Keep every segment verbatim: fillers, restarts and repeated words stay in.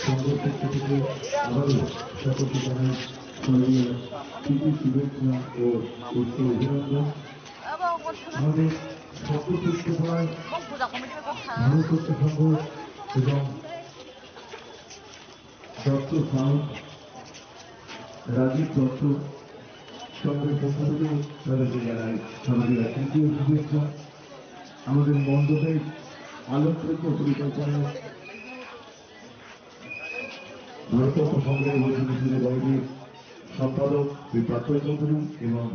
সংঘের পক্ষ থেকে আবারও সকলকে জানাই স্মরণীয় প্রীতি শুভেচ্ছা ও উষ্ণ অভিনন্দন। আমাদের সর্বশ্রেষ্ঠ ভারতরত্ন সংঘ এবং দত্ত সাউন্ড, রাজীব দত্ত সংঘের পক্ষ থেকে তাদেরকে জানাই সবাইকে তৃতীয় শুভেচ্ছা। আমাদের মণ্ডপে আলোকচিত্র পরিকল্পনায় ভারতরত্ন সংঘের অভিনন্দন কমিটির সম্পাদক শ্রী প্রাক্তন চৌধুরী এবং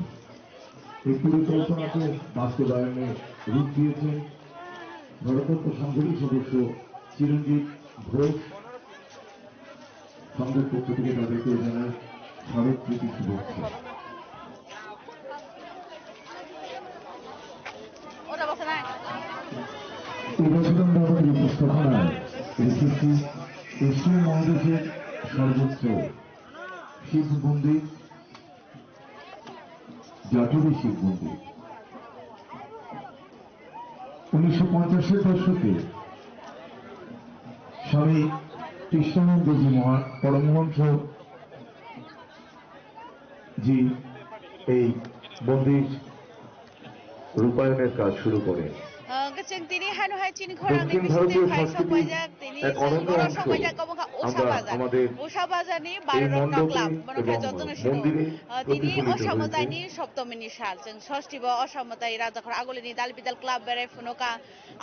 এই পরিকল্পনাকে বাস্তবায়নে রূপ দিয়েছেন ভারতরত্ন সংঘের সদস্য চিরঞ্জিত ঘোষ। সংঘের পক্ষ থেকে তাদেরকেও জানাই স্মারক প্রীতি শুভেচ্ছা। এই বছর আমরা আমাদের উপস্থাপনায় রেখেছি এশিয়া মহাদেশের সর্বোচ্চ শিব মন্দির, জাতুরি শিব মন্দির। উনিশশো পঞ্চাশের দশকে স্বামী কৃষ্ণানন্দজি মহা-, পরমহংস জি এই মন্দির রূপায়ণের কাজ শুরু করেন। Hwnkhe chwng tini hano hai chini khorang ni bisingtwi phai sok paijak, tini chwng oro sok paijak, omo kha Usha Bazar. Usha Bazar ni Baro Rotno Club, bono kha jotono sino. Tini Osha Mwtaini Soptomi ni sal, chwng sosti bo Osha Mwtai Rajakhor Aguli ni Dal Bidal Club berai phunukha.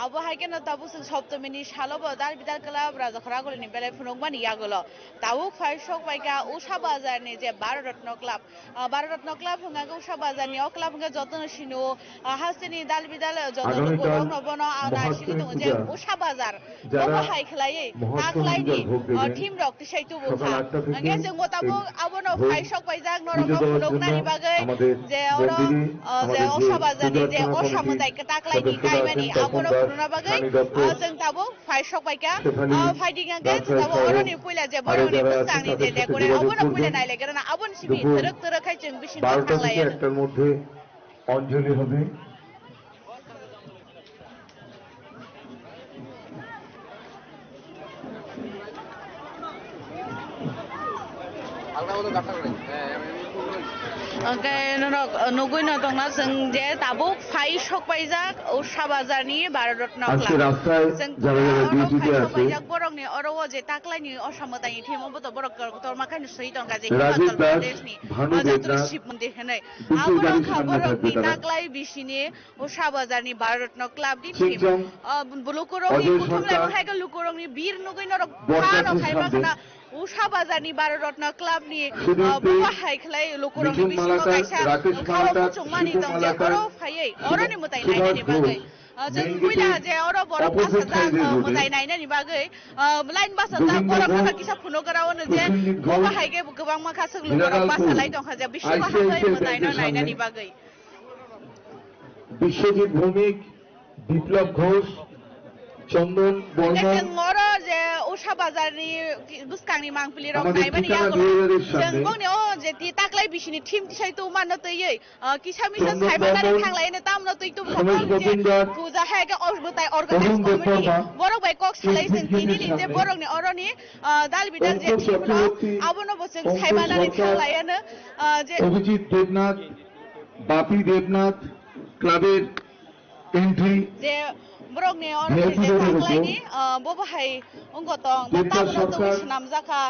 Abo hai kheno tabuk chwng Soptomi ni salo bo Dal Bidal Club Rajakhor Aguli ni belai phunukmani yagulo. Tabuk phai sok paikha Usha Bazar ni je Baro Rotno Club. Ah, Baro Rotno Club hwnga khe Usha Bazar ni o club hwnga jotono sino, ah, hasteni Dal Bidal joto lukurok no bono, ah, naisingwi tongo je Usha Bazar. Bobo hai khlaiwi taklaini, ah, theme rok tisai tubu kha. Hwnkhe chwng bo tabuk abono phai sok paijak norok no phunuknani bagwi je oro, ah, je Usha Bazar ni je Osha Mwtai taklaini kaimani abono phunukna bagwi, ah, chwng tabuk phai sok paikha. Ah, phai ding ang khe chwng tabuk oroni puila je borokni bwskangni je decorate abono puila nai lai gana aboni simi twrwk twrwk khai chwng bising thang lai. বারোটা থেকে একটার মধ্যে অঞ্জলি হবে। Hwnkhe norok, uh, nugwi no tongna chwng je tabuk phai sok paijak Usha Bazar ni Baro Rotno Club. আজকে রাস্তায় যারা যারা ডিউটিতে আছে, borokni oro o je taklaini Osha Mwtaini theme obo to borok kotorma khaino swi tongkha je Himachal Pradesh ni, uh, Jaturia Shiv Mondir hinwi. Abo rok kha borokni taklai bisini Usha Bazar ni Baro Rotno Club ni theme. Ah, lukurokni kuthumlai bo hai khe lukurokni bir nugwi norok phano khai ma khna Usha Bazar ni Baro Rotno Club ni, ah, bobo hai khlai lukurokni bisingo kaisa khorok muchungmani tong je oro phaiwi oroni mwtai nainani bagwi. Ah, chwng buila je oro borok bachajak, ah, mwtai nainani bagwi, ah, line bachajak, borok no kisa phunugra ono je bobo hai khe kwbangma khaswk lukurok bachalai tongkha je bisingo hambai mwtai no nainani bagwi. Biswajit ভৌমিক, Biplab ঘোষ, Chandan Barman. Chwng oro je Usha Bazar ni bwskang ni mangpili rok naimani yagulo chwng bongni o je ti taklai bisini thim tisai tu mano twiwi, ah, kisa misa saimanani thanglai no tamno twi tu puja hai khe mwtai organize committee borok bai kok salai chwng tini ni je borok ni oro ni, ah, dal bidal je thim rok abono bo chwng saimanani thanglai ano, ah, je Abhijit দেবনাথ, বাপি দেবনাথ ক্লাবের entry. Je borokni oro je taklaini, ah, bobo hai wngkha tong, ba tabukno twi swnamjakha,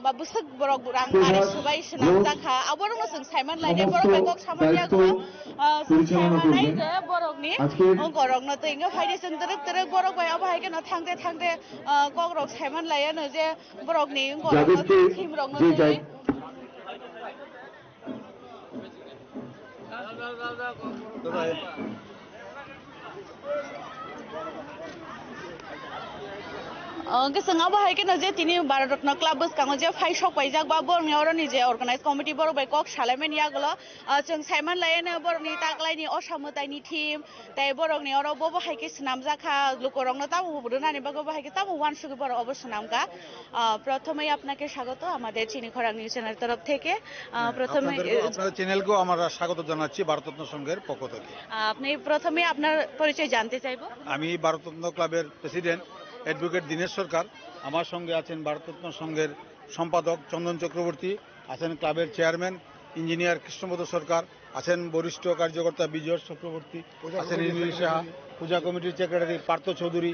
ba bwswk borok rang mari swbai swnamjakha, aborokno chwng saiman lainai, borok bai kok samani yago, ah, chwng saimanai je borokni wngkorokno twi wngkha phaidi chwng twrwk twrwk borok bai abo hai kheno thangde thangde, ah, kokrok saiman laiano je borokni wngkorokno twi thimrokno twi. Hwnkhe chwng abo hai kheno je tini Baro Rotno Club bwskango je phai sok paijak ba borokni oroni je organize committee borok bai kok salaimani yagulo, ah, chwng saiman laiano borokni taklaini Osha Mwtaini theme, tei borokni oro bobo hai khe swnamjak kha, lukurokno tamo rwnani bagwi bo hai khe tamo uansugwi borok obo swnamkha. Ah, প্রথমেই আপনাকে স্বাগত আমাদের চিনি খরাং news channel তরফ থেকে। আহ, প্রথমে, আপনাদেরকেও, আপনাদের চ্যানেলকেও আমরা স্বাগত জানাচ্ছি ভারতরত্ন সংঘের পক্ষ থেকে। আহ, আপনি প্রথমে আপনার পরিচয় জানতে চাইবো। আমি ভারতরত্ন ক্লাবের প্রেসিডেন্ট অ্যাডভোকেট দীনেশ সরকার, আমার সঙ্গে আছেন ভারতরত্ন সংঘের সম্পাদক চন্দন চক্রবর্তী, আছেন ক্লাবের চেয়ারম্যান ইঞ্জিনিয়ার কৃষ্ণপদ সরকার, আছেন বরিষ্ঠ কার্যকর্তা বিজয় চক্রবর্তী, পূজা আছেন কমিটির ইন্দ্রিল সাহা, সেক্রেটারি। পূজা কমিটির সেক্রেটারি পার্থ চৌধুরী।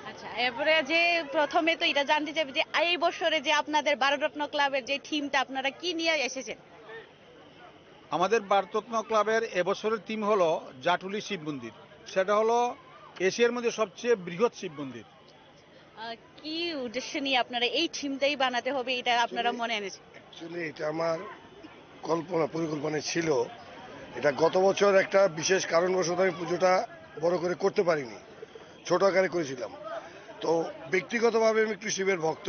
আচ্ছা, এরপরে যে প্রথমে তো এটা জানতে চাইবে যে এই বছরে যে আপনাদের ভারতরত্ন ক্লাবের যে থিমটা, আপনারা কি নিয়ে এসেছেন? আমাদের ভারতরত্ন ক্লাবের এবছরের থিম হলো জাটুলি শিব মন্দির। সেটা হলো এশিয়ার মধ্যে সবচেয়ে বৃহৎ শিব মন্দির। আহ, কি উদ্দেশ্য নিয়ে আপনারা এই থিমটাই বানাতে হবে, এটা আপনারা মনে এনেছেন? অ্যাকচুয়ালি এটা আমার কল্পনা পরিকল্পনা ছিল। এটা গত বছর একটা বিশেষ কারণবশত আমি পুজোটা বড় করে করতে পারিনি, ছোট আকারে করেছিলাম। তো ব্যক্তিগতভাবে আমি একটু শিবের ভক্ত,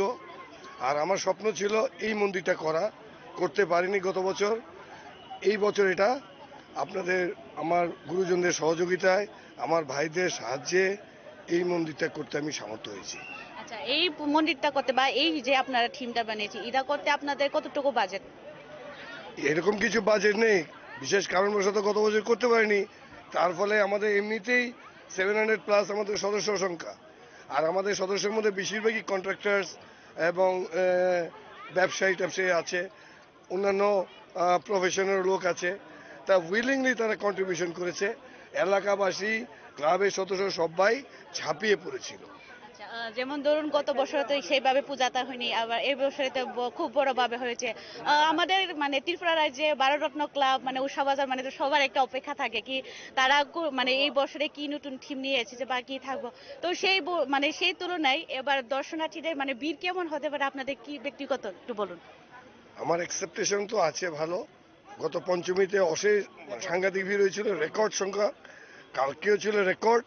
আর আমার স্বপ্ন ছিল এই মন্দিরটা করা, করতে পারিনি গত বছর। এই বছর এটা আপনাদের, আমার গুরুজনদের সহযোগিতায়, আমার ভাইদের সাহায্যে এই মন্দিরটা করতে আমি সামর্থ্য হয়েছি। আচ্ছা, এই প-, মন্দিরটা করতে বা এই যে আপনারা থিমটা বানিয়েছে, এটা করতে আপনাদের কতটুকু বাজেট? এরকম কিছু বাজেট নেই, বিশেষ কারণবশত গত বছর করতে পারিনি। তার ফলে আমাদের এমনিতেই সেভেন হান্ড্রেড প্লাস আমাদের সদস্য সংখ্যা। আর আমাদের সদস্যের মধ্যে বেশিরভাগই কন্ট্রাক্টরস এবং, আহ, ব্যবসায়ী ট্যাবসায়ী আছে, অন্যান্য, আহ, প্রফেশনের লোক আছে। তা উইলিংলি তারা কন্ট্রিবিউশন করেছে। এলাকাবাসী, ক্লাবের সদস্য সবাই ঝাঁপিয়ে পড়েছিল। আচ্ছা, আহ, যেমন ধরুন, গত বছর তো সেইভাবে পূজাটা হয়নি, আবার এই বছরে তো ব-, খুব বড়ভাবে হয়েছে। আহ, আমাদের মানে ত্রিপুরা রাজ্যে ভারতরত্ন ক্লাব, মানে উষা বাজার, মানে তো সবার একটা অপেক্ষা থাকে কি তারা কো-, মানে এই বছরে কি নতুন থিম নিয়ে এসেছে বা কি থাকবো। তো সেই ব-, মানে সেই তুলনায় এবার দর্শনার্থীদের মানে ভিড় কেমন হতে পারে আপনাদের কি ব্যক্তিগত একটু বলুন? আমার এক্সপেকটেশন তো আছে ভালো। গত পঞ্চমীতে অশেষ সাংঘাতিক ভিড় হয়েছিল, রেকর্ড সংখ্যা। কালকেও ছিল রেকর্ড,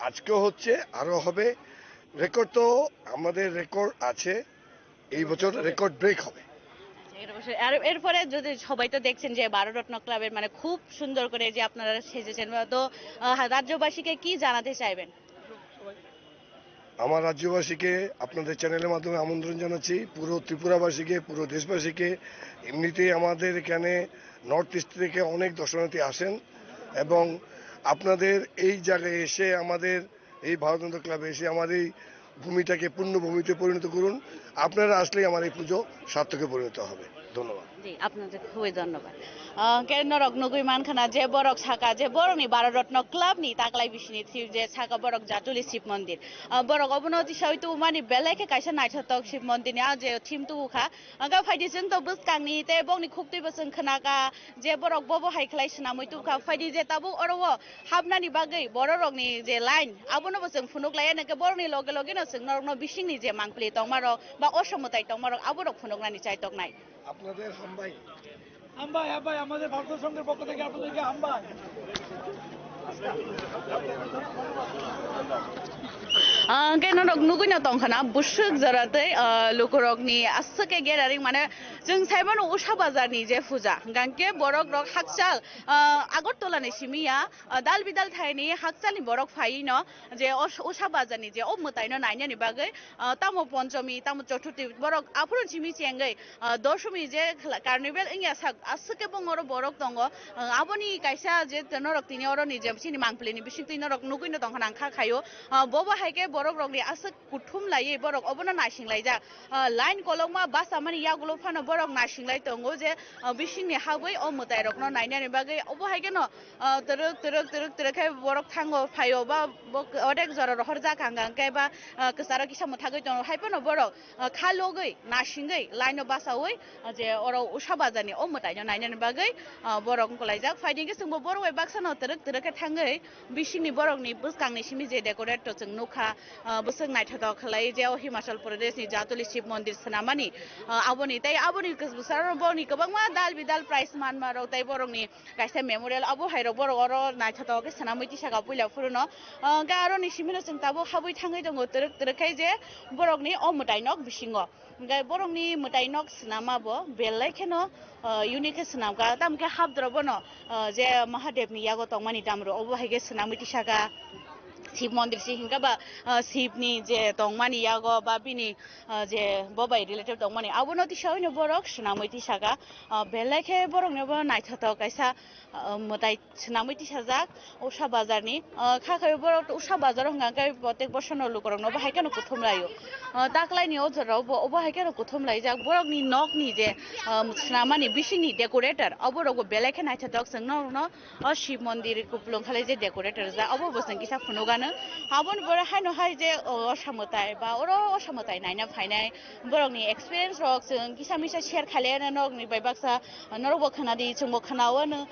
আজকেও হচ্ছে, আরও হবে। রেকর্ড তো আমাদের রেকর্ড আছে, এই বছর রেকর্ড ব্রেক হবে। এর বছর-, আর এরপরে যদি সবাই তো দেখছেন যে ভারতরত্ন ক্লাবের মানে খুব সুন্দর করে যে আপনারা সেজেছেন, তো, আহ, রাজ্যবাসীকে কি জানাতে চাইবেন? আমার রাজ্যবাসীকে আপনাদের চ্যানেলের মাধ্যমে আমন্ত্রণ জানাচ্ছি, পুরো ত্রিপুরাবাসীকে, পুরো দেশবাসীকে। এমনিতেই আমাদের এখানে নর্থ ইস্ট থেকে অনেক দর্শনার্থী আসেন এবং আপনাদের এই জায়গায় এসে, আমাদের এই ভারতরত্ন ক্লাবে এসে আমার এই ভূমিটাকে পুণ্যভূমিতে পরিণত করুন। আপনারা আসলেই আমার এই পুজো সার্থকে পরিণত হবে। ধন্যবাদ। জি, আপনাদের খুবই ধন্যবাদ। আহ, hwnkhe norok nugwi mankha na je borok saka je borokni Bharat Ratna Club ni taklai bisini thim je saka borok Jatuli Shiv Mondir. Ah, borok obono tisai tubumani belai khe kaisa naithotok Shiv Mondir ni ah je thim tubu kha. Hwnkhe phaidi chwng to bwskangni tei bokni khuktwi bo chwng khna kha je borok bobo hai khlai swnamwi tubukha. Phaidi je tabuk oro o hapnani bagwi bororokni je line abono bo chwng phunuk laiya, hwnkhe borokni loge loge no chwng norokno bisingni je mangpili tongmarok ba osomwtai tongmarok aborok phunuknani chaitoknai. আপনাদের হামবাই। হামবাই, হামবাই, আমাদের ভারত সংঘের পক্ষ থেকে আপনাদেরকে হামবাই। Ah, hwnkhe norok nugwi no tongkha na, bwswk jora tei, ah, lukurokni aswk khe geraring, mane, chwng saimano Usha Bazar ni je puja, hwnkhe borok rok hakchal, ah, Agartala ni simi ya, ah, dal bidal thaini hakchal ni borok phaiwi no je os-, Usha Bazar ni je o mwtai no nainani bagwi, ah, tamo Ponchomi, tamo Chothurthi, borok aphuru simi chengwi, ah, Dosomi je khla-, Carnival wngya sak, aswk khe bongoro borok tongo. Ah, aboni kaisa je norok tini oro ni je chini mangpili ni bising twi norok nugwi no tongkha nang kha khaio. Ah, bobo hai khe borok rok ni aswk kuthum laiwi borok obono naising laijak. Ah, line kolokma basa mani yagulo phano borok naising lai tongo je, ah, bising ni habwi o mwtai rok no nainani bagwi obo hai kheno, ah, twrwk, twrwk, twrwk, twrwk khe borok thango phaio ba bo odek jora rohor jak hang hang khe ba, ah, kwcharo kisa mwthagwi tongo. Hai phano borok, ah, kha logwi, nasingwi, line-o basaui, ah, je oro Usha Bazar-ni o mwtaino nainani bagwi, ah, borok wngkulaijak. Phaidi hwnkhe chwngbo borok bai baksano twrwk twrwk khe thangwi, bisingni borokni bwskangni simi je decorate to chwng nukha, ah, bwswk naithotok khlai je o Himachal Pradesh-ni Jatuli Shiv Mondir swnamani, ah, aboni tei aboni bwskango borokni kwbangma dal bidal prize manmarok tei borokni kaisa memorial abo hai rok borok oro naithotok khe swnamwi tisaka puila phuru no. Ah, hwnkhe aro ni simi no chwng tabuk habwi thangwi tongo twrwk twrwk khai je borok ni o mwtai nok bisingo. Hwnkhe borok ni mwtai nok swnama bo belai kheno, ah, unique khe swnamkha. Tamo khe habdro bono, ah, je Mahadev ni yago tongmani damro obo hai khe swnamwi tisaka. Shiv mondir si hingka ba, ah, Shiv ni je tongmani yago ba bini, ah, je bo bai related tongmani abono tisa hino borok swnamwi tisaka, ah, belai khe borok ni bo naithotok kaisa, ah, mwtai swnamwi tisajak Usha bazar ni, ah, kha khe borok Usha bazar o hwnka khe protek bosor no lukurok no bo hai kheno kuthum laio, ah, taklai ni o jora o bo obo hai kheno kuthum laijak borok ni nok ni je, ah, swnamani bising ni decorator obo rok bo belai khe naithotok chwng norok no. O Shiv mondir kupulung khalai je decorator ja, obo bo chwng kisa phunukgano. Aboni pore haino hai je, o, Osha mwtai ba oro Osha mwtai naina phainai borokni experience rok chwng kisa misa share khailaiano norokni bai baksa, norokbo khwnadi, chwngbo khwnawano,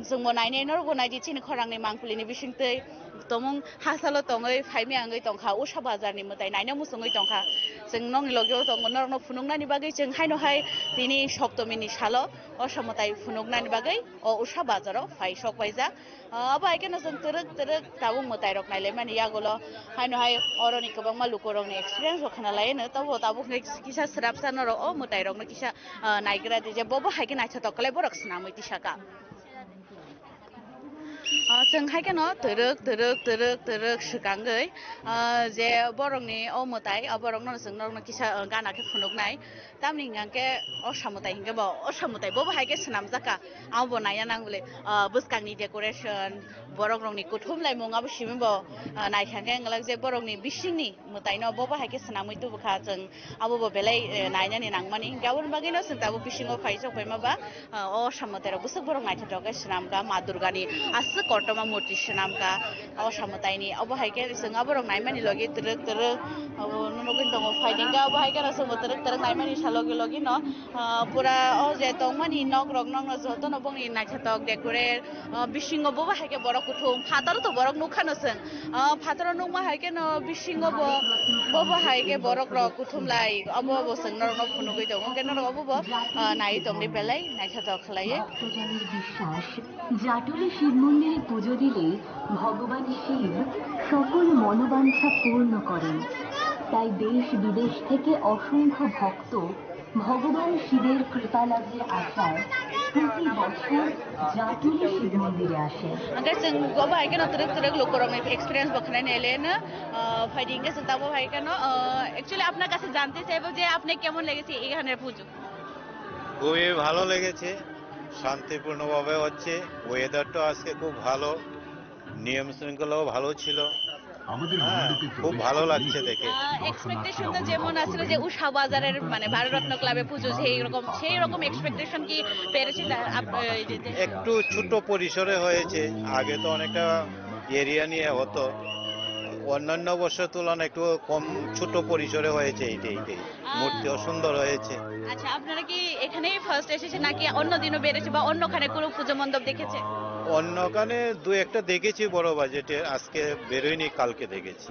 chwngbo nainai, norokbo naidi chini khorangni mangpilini bisingtwi. Tomung hasalo tongwi phaimya wngwi tongkha, Usha bazarni mwtai naina muchungwi tongkha. Chwng nokni logio tongo, norokno phunuknani bagwi chwng haino hai tini Soptomini salo Osha mwtai phunuknani bagwi o Usha bazaro phai sok paijak. Ah, abo hai kheno chwng twrwk twrwk tabuk mwtai rok nailaimani yagulo. Haino hai oroni kwbangma lukurokni experience rok khwnalaiano, tobo tabuk hwnkhe kisa swrapsa norok o mwtai rokno kisa, ah, naigra di je bobo hai khe naithotok khlai borok swnamwi tisaka. Ah, chwng hai kheno twrwk twrwk twrwk twrwk swkangwi, ah, je borokni o mwtai, o borokno chwng norokno kisa, ah, gana khe phunuknai. Tamni hwnka khe Osha mwtai hwnkhe bo, Osha mwtai bo bo hai khe swnamjak kha. Amo bo naina nang bole, ah, bwskangni decoration, borok rokni kuthum laimung abo simi bo, ah, naikha khe wng glak je borokni bisingni mwtaino bo bo hai khe swnamwi tubu kha chwng. Abo bo belai, eh, nainani nangmani. Hwnkhe aboni bagwino chwng tabuk bisingo phai sok phaima ba, ah, o Osha mwtai rok bwswk borok naithotok khe swnam kha, Ma Durgani aswk kotorma murti swnam kha. O Osha mwtaini obo hai khe chwng aborok naimani logi twrwk twrwk abo nukgwi tongo, phaidi hwnkhe abo hai kheno chwngbo twrwk twrwk naimani sa logi logi no, ah, pura o je tongmani nok rok nokno jotono bongni naithotok decorate, ah, bisingo bobo hai khe borok kuthum phataro to borok nukha no chwng, ah, phataro nukma hai kheno bisingo bo bobo hai khe borok rok kuthum lai obo bo chwng norokno phunugwi tongo hwnkhe norok obo bo, ah, naiwi tongdi belai naithotok khlaiwi. ভক্তজনের বিশ্বাস, জাটুলি শিব মন্দিরে পুজো দিলে ভগবান শিব সকল মনোবাঞ্ছা পূর্ণ করেন। তাই দেশ বিদেশ থেকে অসংখ্য ভক্ত ভগবান শিবের কৃপা লাভের আশায় প্রতি বছর জাটুলি শিব মন্দিরে আসেন। Hwnkhe chwng obo hai kheno twrwk twrwk lukurokni experience bo khwnai naileno, ah, phaidi hwnkhe chwng tabuk hai kheno, ah, actually আপনার কাছে জানতে চাইবো যে আপনি কেমন লেগেছে এখানের পুজো? খুবই ভালো লেগেছে, শান্তিপূর্ণভাবে হচ্ছে, ওয়েদারটাও আজকে খুব ভালো, নিয়ম শৃঙ্খলাও ভালো ছিল। হ্যাঁ, খুব ভালো লাগছে দেখে। আহ, এক্সপেকটেশনটা যেমন আসলে যে উষা বাজারের মানে বারো রত্ন ক্লাবে পুজো সেই রকম, সেই রকম এক্সপেকটেশন কি পেরেছে তা-, আপ-, এই যে, যে একটু ছোট পরিসরে হয়েছে, আগে তো অনেকটা এরিয়া নিয়ে হতো, অন্যান্য বছর তুলনায় একটু কম, ছোট পরিসরে হয়েছে এইটা, এইটাই। মূর্তিও সুন্দর হয়েছে। আচ্ছা, আপনারা কি এখানেই ফার্স্ট এসেছেন নাকি অন্য দিনও বেড়েছে বা অন্যখানে কোনো পুজো মণ্ডপ দেখেছে? অন্যখানে দু একটা দেখেছি বড় বাজেটে, আজকে বেরোয়নি, কালকে দেখেছি।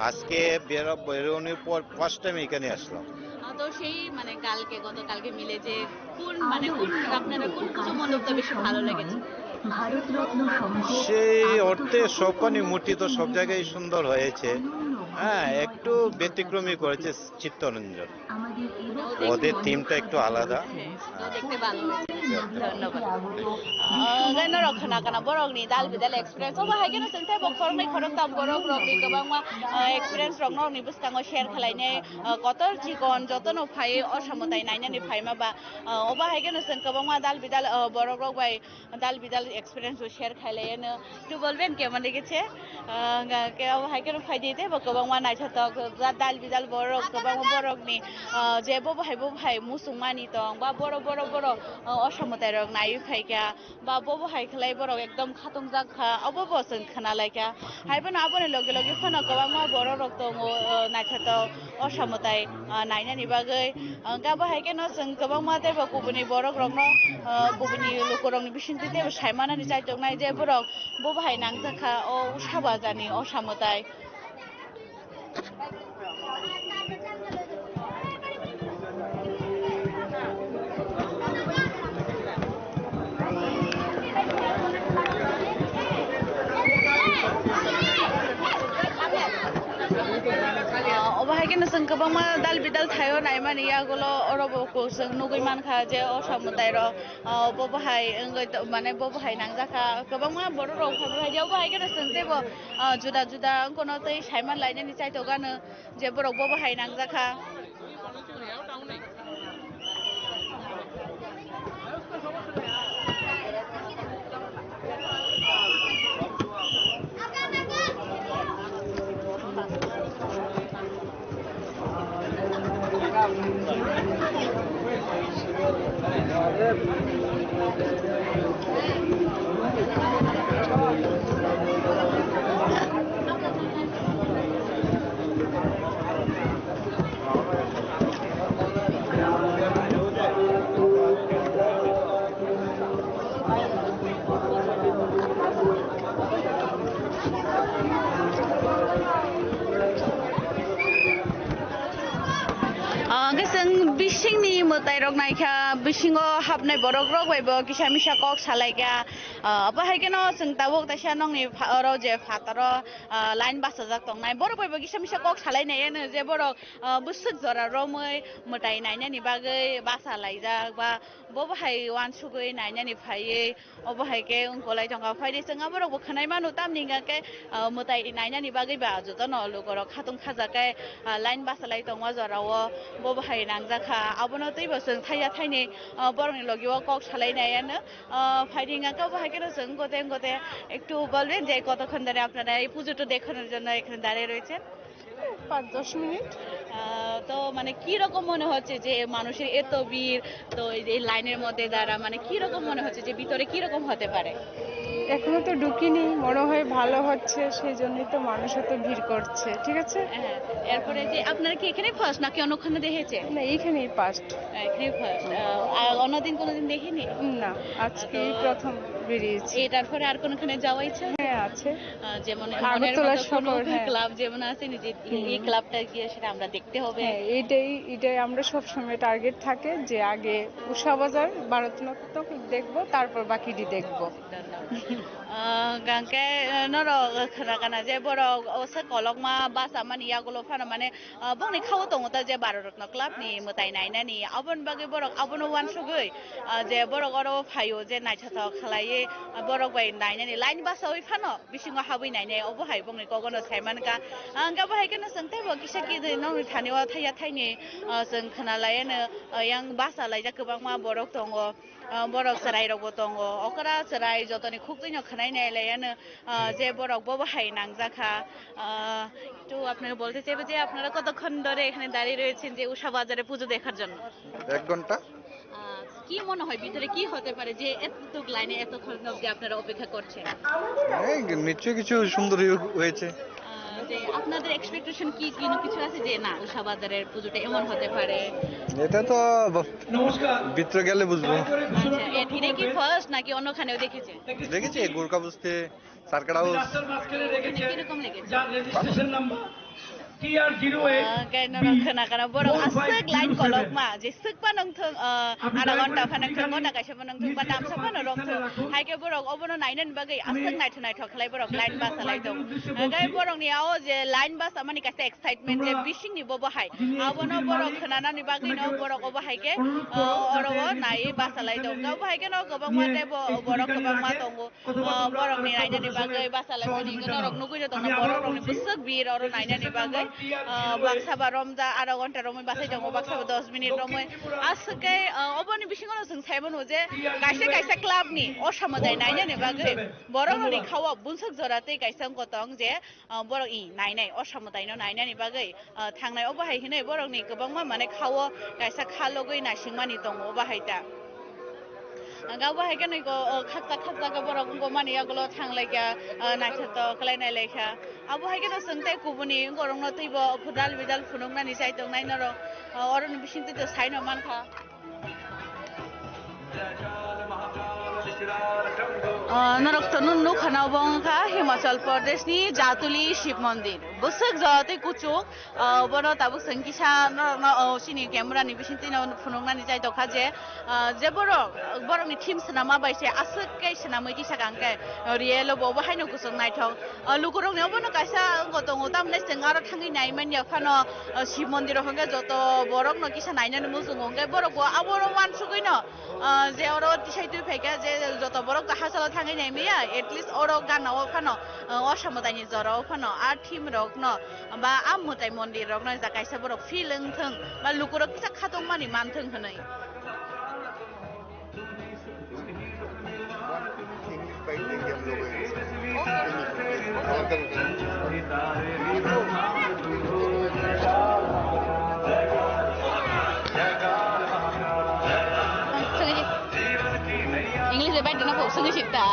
আজকে বেরো-, বেরোনোর পর ফার্স্ট টাইম এখানে আসলাম। আহ, তো সেই মানে কালকে, গতকালকে মিলে যে কোন মানে কোন আপনারা কোন পুজো মণ্ডপটা বেশি ভালো লেগেছে? সেই অর্থে সবখানে মূর্তি তো সব জায়গায় সুন্দর হয়েছে, হ্যাঁ, একটু ব্যতিক্রমী করেছে চিত্তরঞ্জন। ওদের থিমটা একটু আলাদা। তো দেখতে ভালো হয়েছে। ধন্যবাদ। আহ, গান রক্ষা না কেন, বরং নি ডাল বিডাল এক্সপিরিয়েন্স। ও ভাই, কেন চিন্তায় বক ফরমে খরক তাম বরং রং নি গবাং মা, আহ, এক্সপিরিয়েন্স রং রং নি বুঝতাম, ও শেয়ার খেলাই নেই, আহ, কত চিকন, যত নো ফাই, অসমতায় নাইনানি ফাইমা বা, আহ, ও ভাই, কেন চিন গবাং মা ডাল বিডাল, আহ, বরং রং ভাই, ডাল বিডাল এক্সপিরিয়েন্স ও শেয়ার খাইলাইয়ানো। একটু বলবেন কেমন লেগেছে? আহ, গা-, কে-, abo hai kheno phai di tei bo kwbangma naithotok, ja-, dal bidal borok, kwbangma borokni, ah, je bo bahai bo bahai muchungmani tong, ba boro, boro, boro, ah, osamotai rok naiwi phaikha, ba bo bahai khlai borok ekdom khatungjak kha, obo bo chwng khna laikha. Hai phano aboni loge loge phano kwbangma borok rok tongo, ah, naithotok. Osamotai, ah, nainani bagwi, ah, hwnkhe abo hai kheno chwng kwbangma teibo kubuni borok rokno, ah, kubuni lukurokni bisingtwi teibo saimanani chaituknai je borok bo bahai nangjakha o Usha bazarni osamotai. Ah, obo Haikhe no chwng kwbangma dal bidal thaio naimani yagulo oro bo chwng nugwi mankha je o samwtai rok, ah, bo bahai wngwi to-, mane bo bahai nangjak kha. Kwbangma borok rok phai phai o bahai kheno chwng teibo, ah, juda juda wngkhano tei saiman lainani chaitokgano je borok bo bahai nangjak kha. Ah, hwnkhe chwng bisingni mwtai rok naikha, bisingo hapnai borok rok bai bo kisa misa kok salaikha. Ah, abo hai kheno chwng tabuk taisa nokni pha-, oro je phataro, ah, line bachajak tongnai. Borok bai bo kisa misa kok salainai ano je borok, ah, bwswk jora romwi mwtai nainani bagwi basa laijak ba bo bahai uansugwi nainani phaiwi. Obo hai khe wngkolai tongkha. Phaidi chwng aborokbo khwnai mano, tamni hwnkha khe, ah, mwtai nainani bagwi ba jotono lukorok khatung khajakhe, ah, line bachalai tongma jorao bo bahai nangjakha. Abono twibo chwng thaiya thaini, ah, borokni logio kok salainai ano. Ah, phaidi hwnkha khe obo hai kheno chwng gote gote একটু বলবেন যে কতক্ষণ ধরে আপনারা এই পুজোটা দেখানোর জন্য এখানে দাঁড়িয়ে রয়েছেন? পাঁচ দশ মিনিট। আহ, তো মানে কি রকম মনে হচ্ছে যে মানুষের এত ভিড়, তো এই যে এই লাইনের মধ্যে দাঁড়া, মানে কি রকম মনে হচ্ছে যে ভিতরে কি রকম হতে পারে? এখনো তো ঢুকিনি, মনে হয় ভালো হচ্ছে, সেই জন্যই তো মানুষ এত ভিড় করছে, ঠিক আছে? হ্যাঁ, এরপরে যে আপনারা কি এখানে ফার্স্ট নাকি অন্যখানে দেখেছে? না, এইখানেই ফার্স্ট। এখানেই ফার্স্ট। আহ, আর অন্যদিন কোনোদিন দেখিনি? না, আজকেই তো প্রথম বেরিয়েছি। এটার পরে আর কোনোখানে যাওয়া ইচ্ছা আছে? হ্যাঁ, আছে। আহ, যেমন মনের আগরতলার মতো কোনো শহর, হ্যাঁ। ক্লাব যেমন আছে, নিজে এই, এই হুম। ক্লাবটা গিয়ে সেটা আমরা দেখতে হবে। হ্যাঁ, এইটাই, এইটাই আমরা সবসময় টার্গেট থাকে যে আগে উষা বাজার, ভারতনাট্যম দেখবো, তারপর বাকিটি দেখবো। Ah, hwnkhe, eh, norok khwna kana je borok osa kolokma basa mani yagulo phano mane, ah, bongni khao tongo ta je Bharat Ratna Club ni mwtai nainani, aboni bagwi borok abono uansugwi, ah, je borok oro phaio je naithothok khlaiwi, ah, borok bai nainani line basawi phano bisingo habwi nainai, obo hai bongni kogono saimankha. Ang abo hai kheno chwng teibo kisa kidui nokni thani o thaiya thaini, ah, chwng khwnalaiano, ah, yang basa laijak kwbangma borok tongo, ah, borok chwrairokbo tongo, okra chwrai jotoni khuktwino khwnai nailaiano, ah, je borok bo bahai nangjakha. Ah, একটু আপনাকে বলতে চাইবো যে আপনারা কতক্ষণ ধরে এখানে দাঁড়িয়ে রয়েছেন যে উষা বাজারে পুজো দেখার জন্য? এক ঘন্টা। আহ, কি মনে হয় ভিতরে কি হতে পারে যে এতটুক লাইনে এতক্ষণ অবধি আপনারা অপেক্ষা করছেন? এই নিশ্চয়ই কিছু সুন্দর হয়ে-, হয়েছে। আহ, যে আপনাদের এক্সপেকটেশন কি, কোনো কিছু আছে যে না উষা বাজারের পুজোটা এমন হতে পারে? এটা তো ব-, ভিতরে গেলে বুঝবো। আচ্ছা, এ-, এটা কি ফার্স্ট নাকি অন্যখানেও দেখেছেন? দেখেছি গোর্খা বস্তি, সার্কিট হাউস। রাস্তার মাঝখানে রেখেছে, এখানে কিরকম লেগেছে? যার registration number TR zero eight, ah, khe norok khwna kana borok aswk line kolokma, je swk phano wngthung, ah, adha ghonta phano wngthung, ghonta kaisa phano wngthung, ba tamsa phano romthung, hai khe borok obono nainani bagwi aswk naithok naithok khlai borok line basa lai tong. Hwnkhe borokni o je line basa mani kaisa excitement je bisingni bo bahai, abono borok khwnanani bagwino borok obo hai khe, ah, oro o naiwi basa lai tong. Obo hai kheno kwbangma teibo borok kwbangma tongo. Ah, borokni nainani bagwi basa lai mani hwnkhe norok nugwi tongna borok rokni bwswk bir oro nainani bagwi. Ah, baksa ba romja adha ghonta romwi basai tongo, baksa ba dos minute romwi. Aswk khe, ah, oboni bisingo no chwng sai mano je kaisa kaisa club ni o samajai nainani bagwi borok rokni khao bwswk jora tei kaisa wngkha tong je, ah, borok i nainai o samajai no nainani bagwi. Ah, thangnai obo hai hinwi borokni kwbangma mane khao kaisa kha logwi naisingmani tongo obo hai ta. Ang abo hai kheno iko, oh, khakchak khakchak khe borok wngkha mani yagulo thang lai kha, ah, naithotok khlai nai lai kha. Abo hai kheno chwng tei kubuni borokno teibo dal bidal phunuknani chai tongnai norok, ah, oroni bisingtwi to sai no man kha. Ah, norok to nun nukha na, obo wngkha Himachal Pradesh ni Jatuli Shiv Mondir. Bwswk jora tei kuchuk, ah, bono tabuk chwng kisa norok no, oh, chini camera ni bising twi no phunuknani chai tokha je, ah, je borok, borok ni theme swnama bai se aswk khe swnamwi tisa kang khe, ah, real o bo obo haino kuchuk naithok. Ah, lukurok ni obo no kaisa wngkha tongo, tamni chwng aro thangwi nai manya phano, ah, Shiv Mondir o hwnkhe joto borok no kisa nainani muchungo hwnkhe borok bo abo no wansugwi no, ah, je oro tisai twi phaikha, je joto borok hachalo thangwi nai maya, at least oro gana o phano, ah, o samwtai ni jora o phano a theme rok no ba a mwtai mondir rok no ja kaisa borok feel wngthwng ba lukurok kisa khatong mani manthwng hwnwi. English bai baidino kok sungwi sik ta.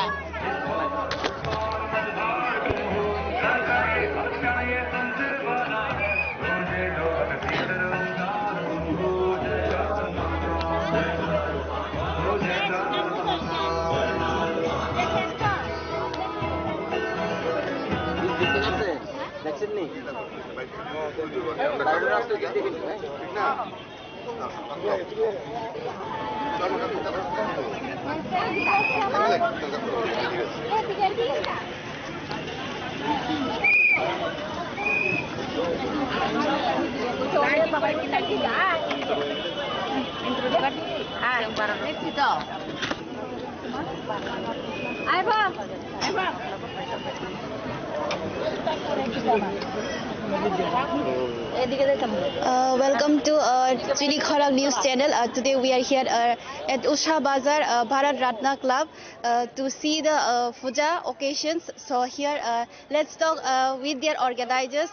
Uh, welcome to uh, Chini Khorang News Channel. Uh, today we are here uh, at Usha Bazar, uh, Bharat Ratna Club, uh, to see the uh, puja occasions. So here, uh, let's talk uh, with their organizers,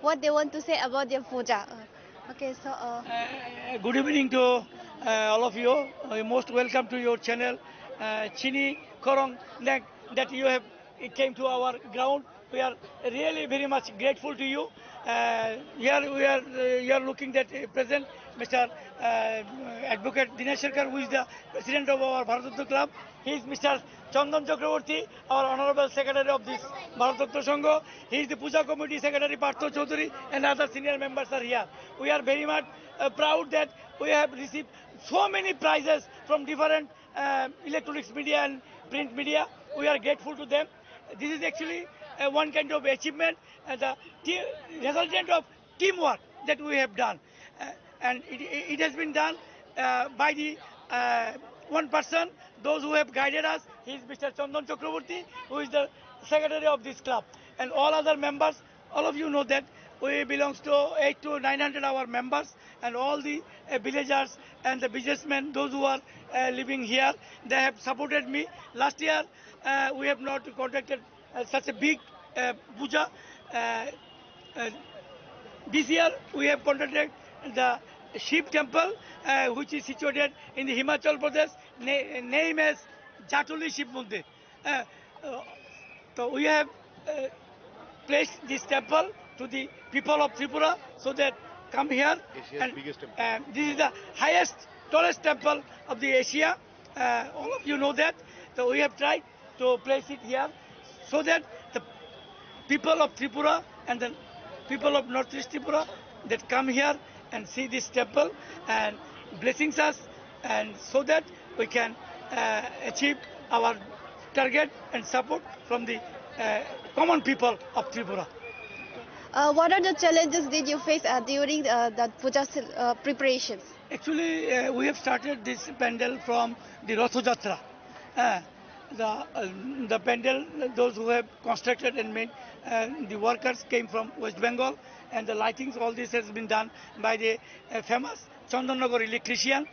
what they want to say about their puja. Uh, okay, so. Uh, Uh, good evening to uh, all of you. Uh, most welcome to your channel, uh, Chini Khorang, that, that you have came to our ground. We are really very much grateful to you. Uh, here we are, uh, you are looking that uh, present Mister uh, Advocate Dinesh Sarkar, who is the president of our Bharat Ratna Club. He is Mister Chandan Chakraborty, our honorable secretary of this Bharat Ratna Sangha. He is the Puja Committee secretary Partho Chaudhary, and other senior members are here. We are very much uh, proud that we have received so many prizes from different uh, electronics media and print media. We are grateful to them. This is actually uh, one kind of achievement, and the te- resultant of teamwork that we have done. Uh, and it, it has been done uh, by the uh, one person, those who have guided us. He is Mister Chandan Chakraborty, who is the secretary of this club, and all other members. All of you know that we belongs to eight to nine hundred our members, and all the uh, villagers and the businessmen, those who are uh, living here, they have supported me. Last year, uh, we have not conducted uh, such a big uh, puja. Uh, uh, this year, we have conducted the Shiv temple, uh, which is situated in the Himachal Pradesh, na- name as Jatuli Shiv Mandir. Uh, uh, so we have uh, placed this temple to the people of Tripura so that come here. Asia's and, biggest temple. And this is the highest, tallest temple of the Asia. Uh, all of you know that. So we have tried to place it here so that the people of Tripura and the people of Northeast Tripura that come here and see this temple and blessings us, and so that we can uh, achieve our target and support from the uh, common people of Tripura. Uh, what are the challenges did you face uh, during uh, the puja cel- uh, preparations? Actually, uh, we have started this pandal from the Ratha Jatra. Uh, the, uh, the pandal, those who have constructed and made, uh, the workers came from West Bengal, and the lightings, all this has been done by the uh, famous Chandannagar electrician.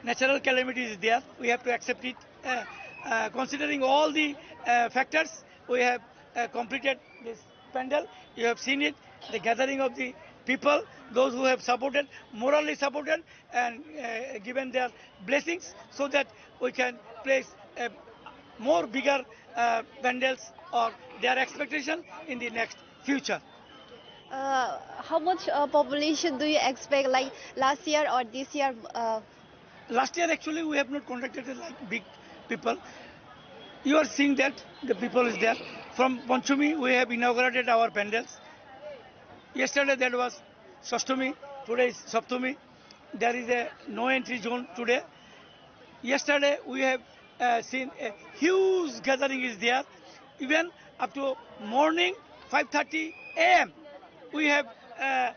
Natural calamity is there, we have to accept it. Uh, uh, considering all the uh, factors, we have uh, completed this pandal. You have seen it, the gathering of the people, those who have supported, morally supported, and uh, given their blessings so that we can place a more bigger uh, pandals or their expectation in the next future. Uh, how much uh, population do you expect, like last year or this year? Uh, Last year, actually, we have not conducted it like big people. You are seeing that the people is there. From Panchami, we have inaugurated our pandals. Yesterday that was Sashtami, today is Saptami. There is a no entry zone today. Yesterday we have uh, seen a huge gathering is there. Even up to morning five thirty a m, we have uh,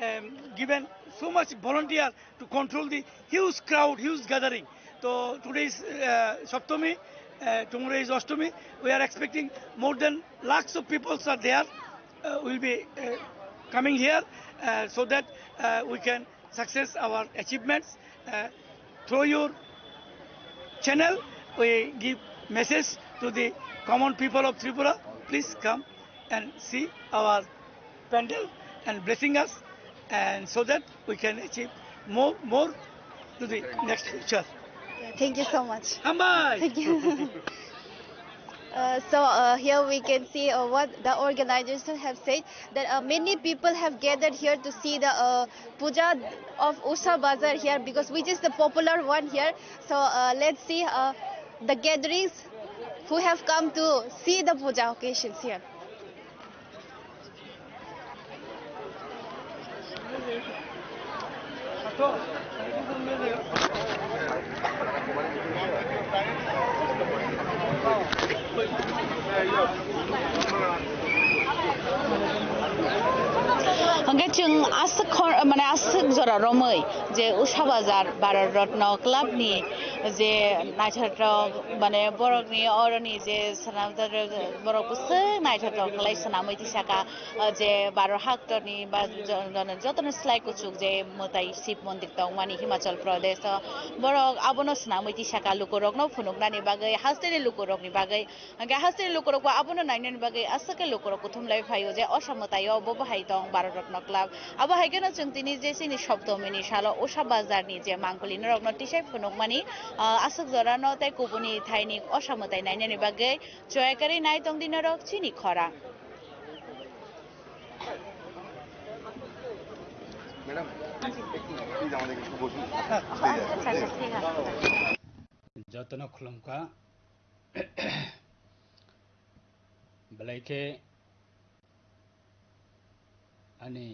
um, given so much volunteer to control the huge crowd, huge gathering. So today is uh, Saptami, uh, tomorrow is Ashtami. We are expecting more than lakhs of people are there, uh, will be uh, coming here uh, so that uh, we can success our achievements. Uh, through your channel, we give message to the common people of Tripura. Please come and see our pandal and blessing us, and so that we can achieve more, more to the next future. Thank you so much. Hambai! Thank you. Uh, so uh, here we can see uh, what the organizers have said, that uh, many people have gathered here to see the uh, puja of Usha Bazar here, because which is the popular one here. So uh, let's see uh, the gatherings who have come to see the puja occasions here. Hwnkhe chwng aswk khor, mane aswk jora romwi je Usha Bazar Bharat Ratna Club ni je naithotok, mane borokni oroni je swnam, borok bwswk naithotok khlai swnamwi tisaka. O je Bharat haktorni ba jo-, jono, jotono slai kuchuk je mwtai Shiv mondir tongmani Himachal Pradesh o, borok abono swnamwi tisaka lukurokno phunuknani bagwi, hasteni lukurokni bagwi, hwnkhe hasteni lukurokbo abono nainani bagwi aswk khe lukurok kuthum lai phaio je Usha mwtaio bo bahai tong Bharat Ratna Club. Abo hai kheno chwng tini je chini Saptomini salo Usha Bazarni je mangkuli norokno tisai phunukmani, ah, aswk jorano tei kubuni thaini Usha mwtai nainani bagwi Choyakarwi nai tong di norok chini khorang. Madam, please আমাদের একটু বসুন। Stage এ। Jotono khulumkha. Belai khe ani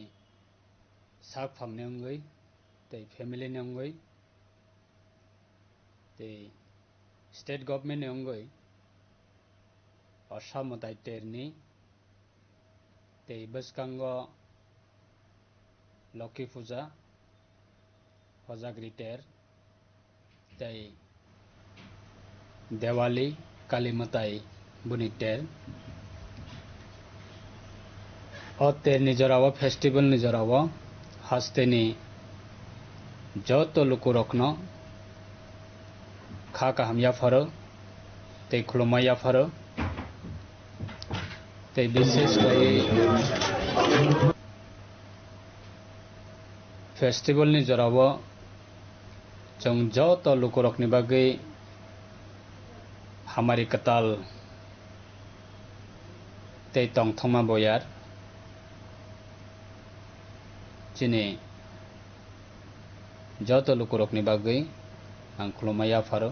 sak phangni wngwi tei family ni wngwi tei state government ni wngwi Usha mwtai terni tei bwskango Lokhi puja, Hojagri ter, tei Diwali, Kali mwtai boni ter. O ter ni jora o, festival ni jora o, hasteni joto lukurokno kha kaham yapharo tei khulumma yapharo. Tei bishesh khlaiwi festival ni jora o chwng joto lukurokni bagwi hamari kwtal tei tongthokma boyar chini joto lukurokni bagwi ang khulumma yapharo.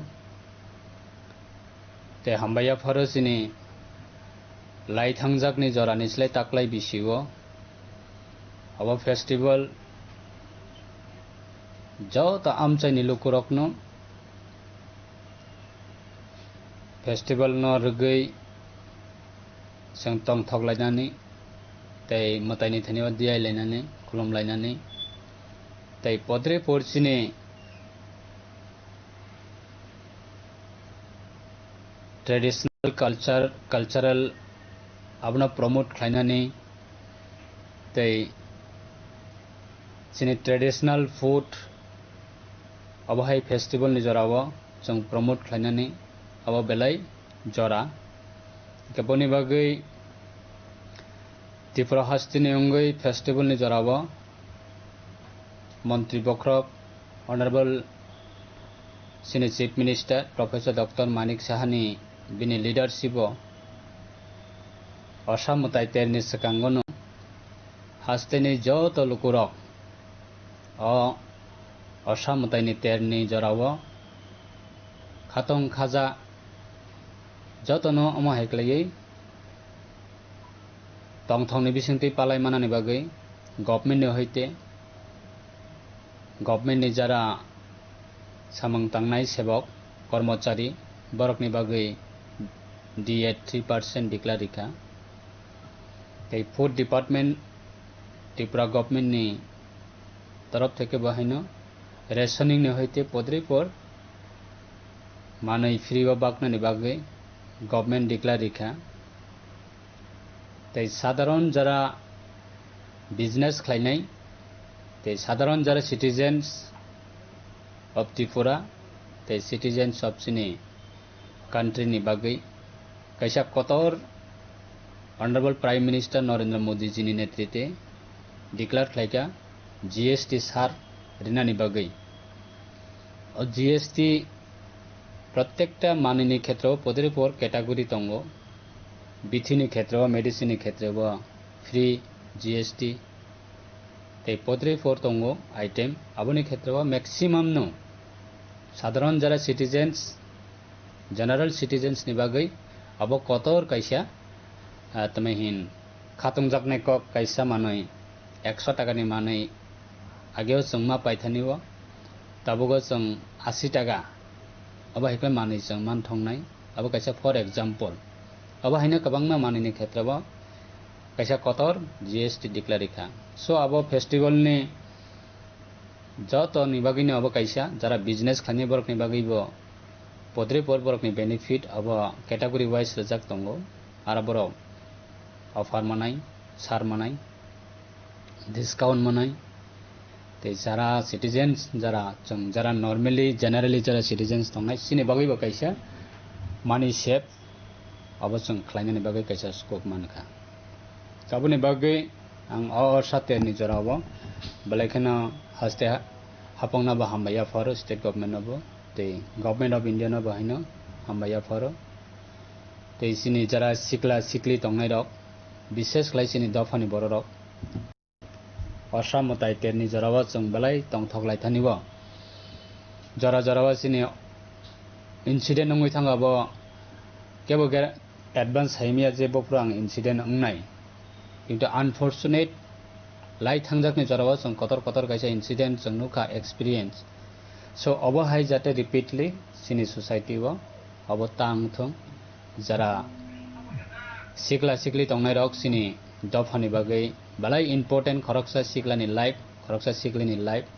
Tei hambai yapharo chini lai thangjakni jorani slai taklai bisio abo festival joto amchaini lukurokno festival no rwgwi chwng tongthok lainani tei mwtaini thani o diyai lainani, khulum lainani tei podre por chini traditional culture, cultural abono promote khlainani tei chini traditional food abo hai festival ni jora o chwng promote khlainani abo belai jora. Hwnkhe boni bagwi Tripura hasteni wngwi festival ni jora o Montri Bokhorok Honorable chini Chief Minister Professor Doctor Manik Sahani bini leadership o Usha mwtai terni swkango no hasteni joto lukurok o Usha mwtaini terni jora o khatong khaja Jotono omo hai khlaiwi tongthokni bisingtwi palai manani bagwi government ni hoite, government ni jara samung tangnai sebok, kormochari, borokni bagwi D A three percent declare rikha. Tei food department Tripura government ni torof theke bo haino rationing ni hoite podripor manwi free o baknani bagwi government declare rikha. Tei sadharon jara business khlainai, tei sadharon jara citizens of Tripura, tei citizens of chini country ni bagwi kaisa kotor Honorable Prime Minister Narendra Modi ji ni netritwe declare khlaikha G S T sar rinani bagwi. O G S T protekta manwini khetreo podripor category tongo. Bithini khetreo, medicine ni khetreo free G S T. Tei podripor tongo item, aboni khetreo maximum no sadharon jara citizens, general citizens ni bagwi abo kotor kaisa, ah, tamo hin khatungjak nai kok kaisa manwi ekso taka ni manwi ageo chwng ma paithani o, tabuk o chwng asi taka, abo hai khe manwi chwng man thongnai, abo kaisa for example. Abo haino kwbangma manwi ni khetreo kaisa kotor G S T declare rikha. So abo festival ni joto ni bagwi no abo kaisa, jara business khlainai borok ni bagwi bo podripor borok ni benefit abo category wise rijak tongo, aro borok offer manai, sar manai, discount manai, tei jara citizens, jara chwng, jara normally, generally jara citizens tongnai, chini bagwi bo kaisa money save abo chwng khlainani bagwi kaisa scope mankha. Aboni bagwi ang o orsa terni jorao belai kheno haste ha-, hapokno bo hambai yapharo state government no bo tei Government of India no bo haino hambai yapharo. Tei chini jara sikla sikli tongnai rok, bishes khlai chini dophani borok rok, orsa mwtai terni jorao chwng belai tongthok lai thani bo. Jora jorao chini incident wngwi thangkha bo, kebo ge advance haimya je bophuru ang incident wngnai. Kintu unfortunate lai thangjakni jorao chwng kotor kotor kaisa incident chwng nukha, experience. So obo hai jate repeatly chini society o obo ta wngthung. Jara sikla sikli tongnai rok chini dophani bagwi belai important, khoroksa siklani life, khoroksa siklini life.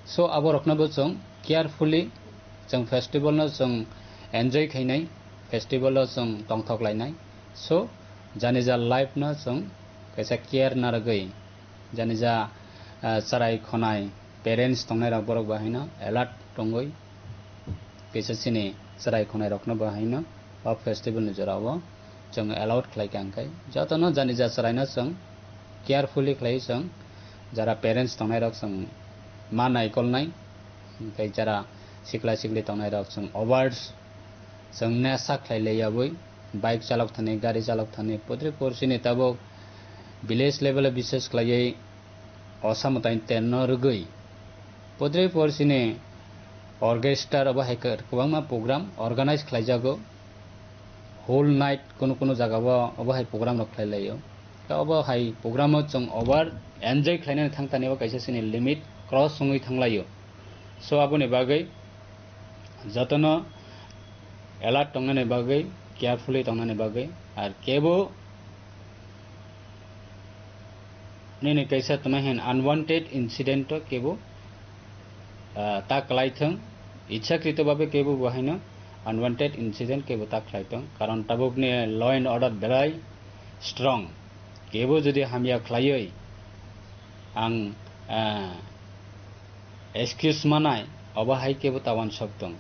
So abo rokno bo chwng carefully chwng festival no chwng enjoy khainai, festival o chwng tongthok lainai. So jani ja life no chwng kaisa care narwgwi, jani ja, ah, chwrai khonai parents tongnai rok borok bo haino alert tongwi kaisa chini chwrai khonai rokno bo haino o festival ni jorao chwng allowed khlai kha, hwnkhe jotono jani ja chwraino chwng carefully khlai chwng jara parents tongnai rok chwng ma naikolnai, hwnkhe jara sikla sikli tongnai rok chwng awards chwng nesa khlai lai yabwi bike chalok thani, gari chalok thani, putri porsi ni tabuk village level o bises khlaiwi osa mwtai terno rwgwi putri porsi ni orchestra obo hai kwbangma program organize khlaijago. Whole night kunu kunu jagao obo hai program rok khlai laio. Obo hai program o chwng over enjoy khlainani thang tani bo kaisa chini limit cross wngwi thang laio. So aboni bagwi jotono alert tongnani bagwi, carefully tongnani bagwi, ar kebo nini kaisa tongmani hin unwanted incident o kebo, ah, ta kwlai thung, ichhakrito babe kebo bo haino unwanted incident kebo ta khlai thung, karon tabukni law and order belai strong, kebo jodi hamya khlaiwi ang, ah, excuse manai, obo hai kebo ta uansuk thung,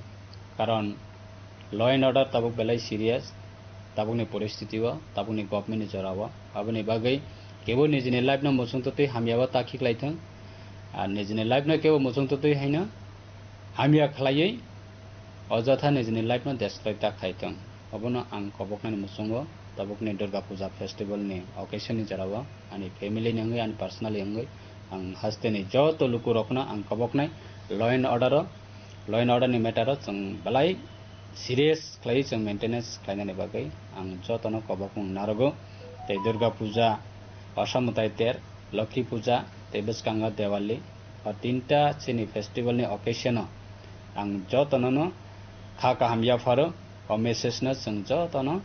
karon law and order tabuk belai serious, tabukni poristiti o, tabukni government ni jora o. Aboni bagwi kebo nijini life no muchung twtwi hamya o ta khiklai thung, ar nijini life no kebo muchung twtwi haino hamya khlaiwi ojotha nijini life no destroy ta khai thung. Obono ang koboknani muchungo tabukni Durga Puja festival ni occasion ni jora o ani family ni wngwi, ani personally wngwi ang hasteni joto lukurokno ang koboknai law and order o, law and order ni matter o chwng belai serious khlaiwi chwng maintenance khlainani bagwi ang jotono kobokmung narogo. Tei Durga Puja, Osam Mwtai ter, Lokhi Puja, tei bwskango Diwali, o tinta chini festival ni occasion o ang jotono no kha kaham yapharo. O message no chwng jotono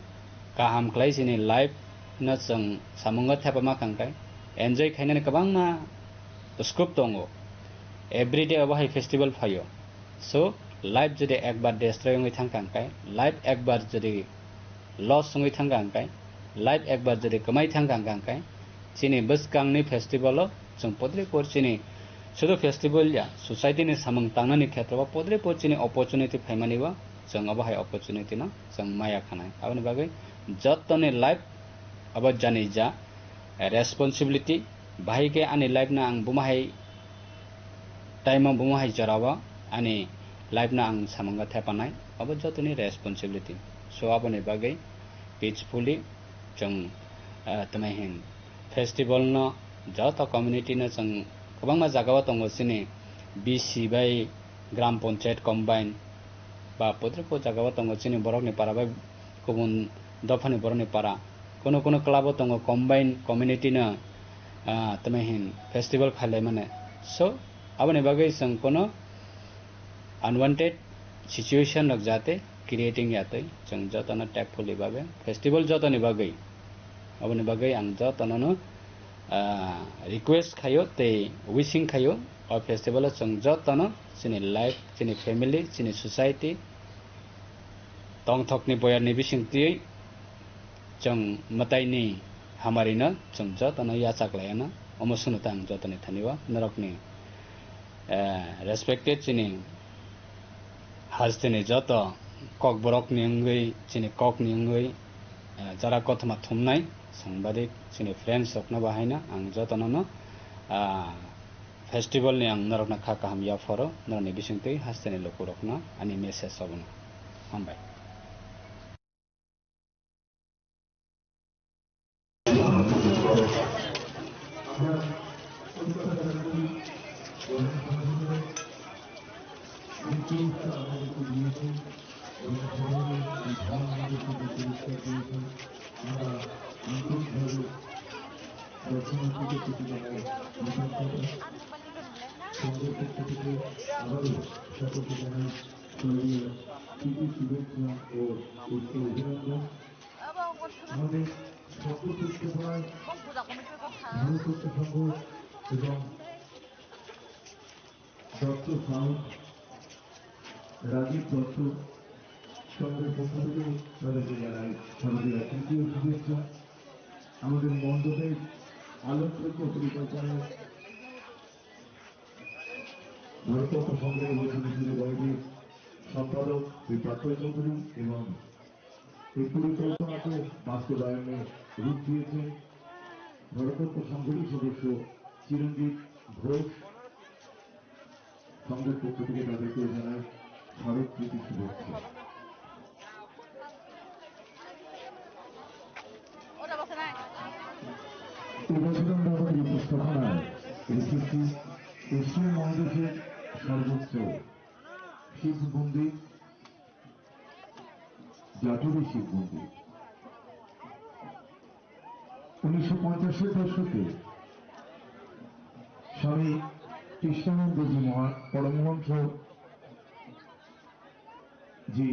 kaham khlai chini life no chwng samungo thepama kangkai enjoy khainani kwbangma scope tongo. Everyday obo hai festival phaio. So, life jodi ekbar destroy wngwi thangkha hwnkhe, life ekbar jodi loss wngwi thangkha hwnkhe, life ekbar jodi kwmai thangkha hwnkhe, chini bwskangni festival o chwng podre por chini sudu festival ya, society ni samung tangnani khetrobo podre por chini opportunity phaimani bo chwng obo hai opportunity no chwng maya khanai. Aboni bagwi jottoni life abo janija responsibility, bahai khe ani life no ang buma hai time o buma hai jora o ani life no ang samungo thepanai, abo jotoni responsibility. So aboni bagwi peacefully chwng, ah, tamo hin festival no joto community no chwng kwbangma jaga o tongo chini B C bai gram panchayat combine ba podre pod jaga o tongo chini borok ni para bai kubun dophani borok ni para. Kuno kuno club o tongo combine community no, ah, tamo hin festival khailai mane. So, aboni bagwi chwng kuno unwanted situation rok jate creating yatwi chwng jotono tactfully bagwi festival jotoni bagwi, aboni bagwi ang jotono no, ah, request khaio tei wishing khaio o festival o chwng jotono chini life, chini family, chini society, tongthokni boyarni bisingtwi chwng mwtaini hamarino chwng jotono yachak laiano. Omo swnwi ta ang jotoni thani o norokni, eh, respected chini hasteni joto kokborokni wngwi, chini kokni wngwi, eh, jara kothoma thumnai sangbadik chini friends rokno bahaino ang jotono no, ah, festival ni ang norokno kha kaham yapharo, norokni bisingtwi hasteni lukurokno ani message obono. Hambai. আমাদের সর্বত্র সেবায় ভারতবর্ষ সংঘ এবং দত্ত সাউন্ড, রাজীব দত্ত সংঘের পক্ষ থেকে তাদেরকে জানাই সর্বজয়া তৃতীয় শুভেচ্ছা। আমাদের মণ্ডপের আলোকচিত্র পরিকল্পনায় ভারতবর্ষ সংঘের বৈষ্ণব কমিটির সম্পাদক শ্রী পার্থ চৌধুরী এবং এই পরিকল্পনাকে বাস্তবায়নে রূপ দিয়েছেন ভারতবর্ষ সংঘের সদস্য চিরঞ্জিত ঘোষ। সংঘের পক্ষ থেকে তাদেরকে জানাই শারদ প্রীতি শুভেচ্ছা। এই বছর আমরা আমাদের উপস্থাপনায় রেখেছি এশিয়া মহাদেশের সর্বোচ্চ শিব মন্দির, জাতুরি শিব মন্দির। উনিশশো পঞ্চাশের দশকে স্বামী কৃষ্ণানন্দজি মহা-, পরমহংস জি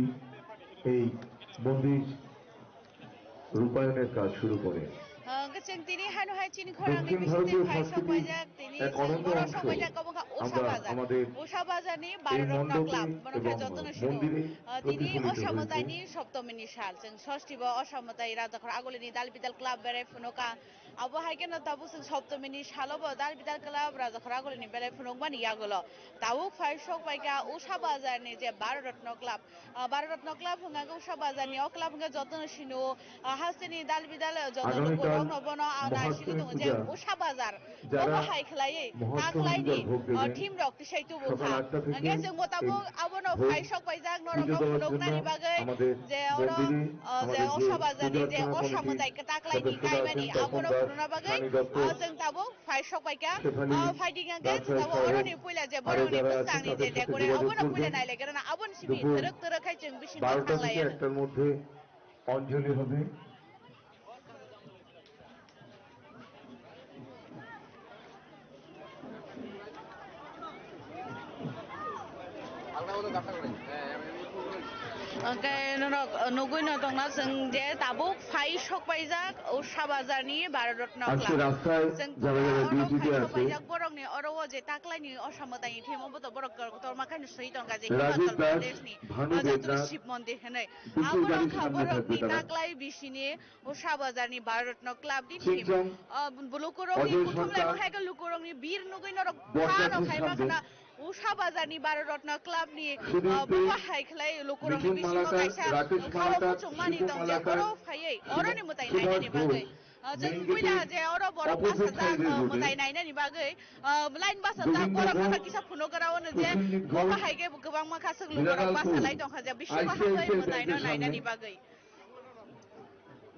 এই মন্দির রূপায়ণের কাজ শুরু করেন। Hwnkhe chwng tini hano hai chini khorang ni দক্ষিণ bisingtwi ভারতীয় phai সংস্কৃতির sokpaijak, tini এক chwng অনন্য borok অংশ sokpaijak obo wngkha Usha আমরা Bazar. আমাদের Usha Bazar ni এই Baro Ratna মণ্ডপে Club, bono khe এবং jotono sino. মন্দিরে Ah, tini প্রতিফলিত Osha হয়েছে। Mwtai ni Soptomi ni sal, chwng sosti bo Osha Mwtai Rajakhor Aguli ni Dal Bidal Club berai phunukha. Abo hai kheno tabuk chwng Soptomi ni salo bo Dal Bidal Club Rajakhor Aguli ni berai phunukmani yagulo tabuk phai sokpaikha Usha Bazar ni je Baro Ratna Club. Ah, Baro Ratna Club hwnka khe Usha Bazar ni, o club hwnka jotono sino, ah, hasteni dal bidal jotono আগামীকাল borok no bono, ah, naisingwi tongo je Mahashtami পূজা Usha Bazar. যারা Omo hai khlaiwi, ta Mahashtami khlaini, পূজার ভোগ ah, দেবেন, theme rok tisai tubu সকাল kha. আটটা থেকে Hwnkhe chwng bo এই tabuk abono ভোগ phai sok paijak norok পুজো no দেওয়ার phunuk জন্য nani bagwi আমাদের je oro, মন্দিরে ah, je আমাদের যে Usha Bazar ni je পূজার্চনা Osha কমিটির Mwtai ta khlaini সদস্যরা kaimani আছেন, abono Tapan Das, Rwna bagwi, Sani Dotto, ah, chwng tabuk phai sok paikha. Stephanie, ah, phaidi hwnkhe chwng tabuk Rajshahi oroni puila je borokni bwskangni je decoration, abono puila nailaikha rwna, aboni simi twrwk twrwk khai chwng bisingtwi thanglaiyano. বারোটা থেকে একটার মধ্যে অঞ্জলি হবে। Hwnkhe norok nugwi no tongna chwng je tabuk phai sok paijak Usha Bazarni Bharat Ratna Club. Chwng oro phai sok paijak borokni oro o je taklaini Osha mwtaini thim obo to borok kotorma khaino swi tongkha je Himachal Pradeshni Jagadish Shiv Mondir hwnwi. Abo wngkha borokni taklai bisini Usha Bazarni Bharat Ratna Clubni thim. Ah, lukurokni kuthumlaimo hai khe lukurokni bir nugwi norok phano khai makhna Usha Bazarni Bharat Ratna Clubni, ah, bubaha hai khlai lukurokni bisingo kaisa wngkha o muchungmani tong je oro phaiwi oroni mwtai nainani bagwi. Ah, chwng puila je oro borok bachajak, ah, mwtai nainani bagwi, ah, line bachajak, borok no kisa phunugra o no je bubaha hai khe kwbangma khaswk lukurok bachalai tongkha je bisingo hambai mwtai no nainani bagwi.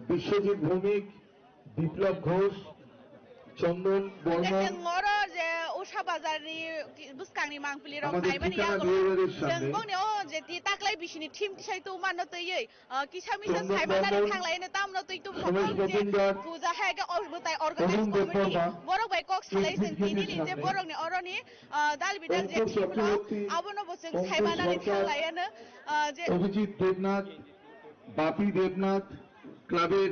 Biswajit ভৌমিক, Biplab ঘোষ, Chandan Barman. Chwng oro je Usha Bazarni bwskangni mangpili rok naimani yagulo chwng bongni o je ti taklai bisini thim tisai tongmano twiwi, ah, kisa misa saimanani thanglaino tamno twi tongkha je puja hai khe o mwtai organize committee borok bai kok salai chwng tinini je borokni oroni, ah, dal bidal je thim rok abono bo chwng saimanani thanglaiyano, ah, je Abhijit দেবনাথ, বাপি দেবনাথ, ক্লাবের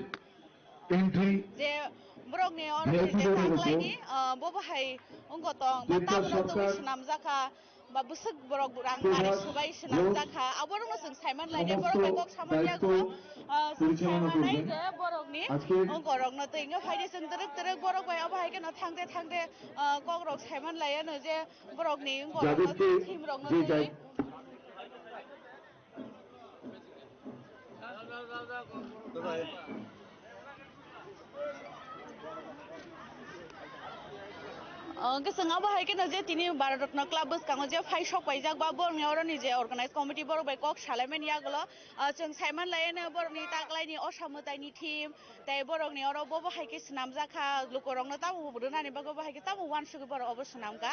entry, je borokni oro je taklaini, ah, bobo hai wngkha tong, ba tabukno twi swnamjakha, ba bwswk borok rang mari swbai swnamjakha, aborokno chwng saiman lainai, borok bai kok samani yago, ah, chwng saimanai je borokni wngkorokno twi wngkha phaidi chwng twrwk twrwk borok bai obo hai kheno thangde thangde, ah, kokrok saiman laiano je borokni wngkorokno twi thimrokno twi. Hwnkhe chwng abo hai kheno je tini Bharat Ratna Club bwskango je phai sok paijak ba borokni oroni je organize committee borok bai kok salaimani yagulo, ah, chwng saiman laiano borokni taklaini Osha mwtaini thim, tei borokni oro bobo hai khe swnamjak kha, lukurokno tamo rwnani bagwi bo hai khe tamo uansugwi borok obo swnamkha.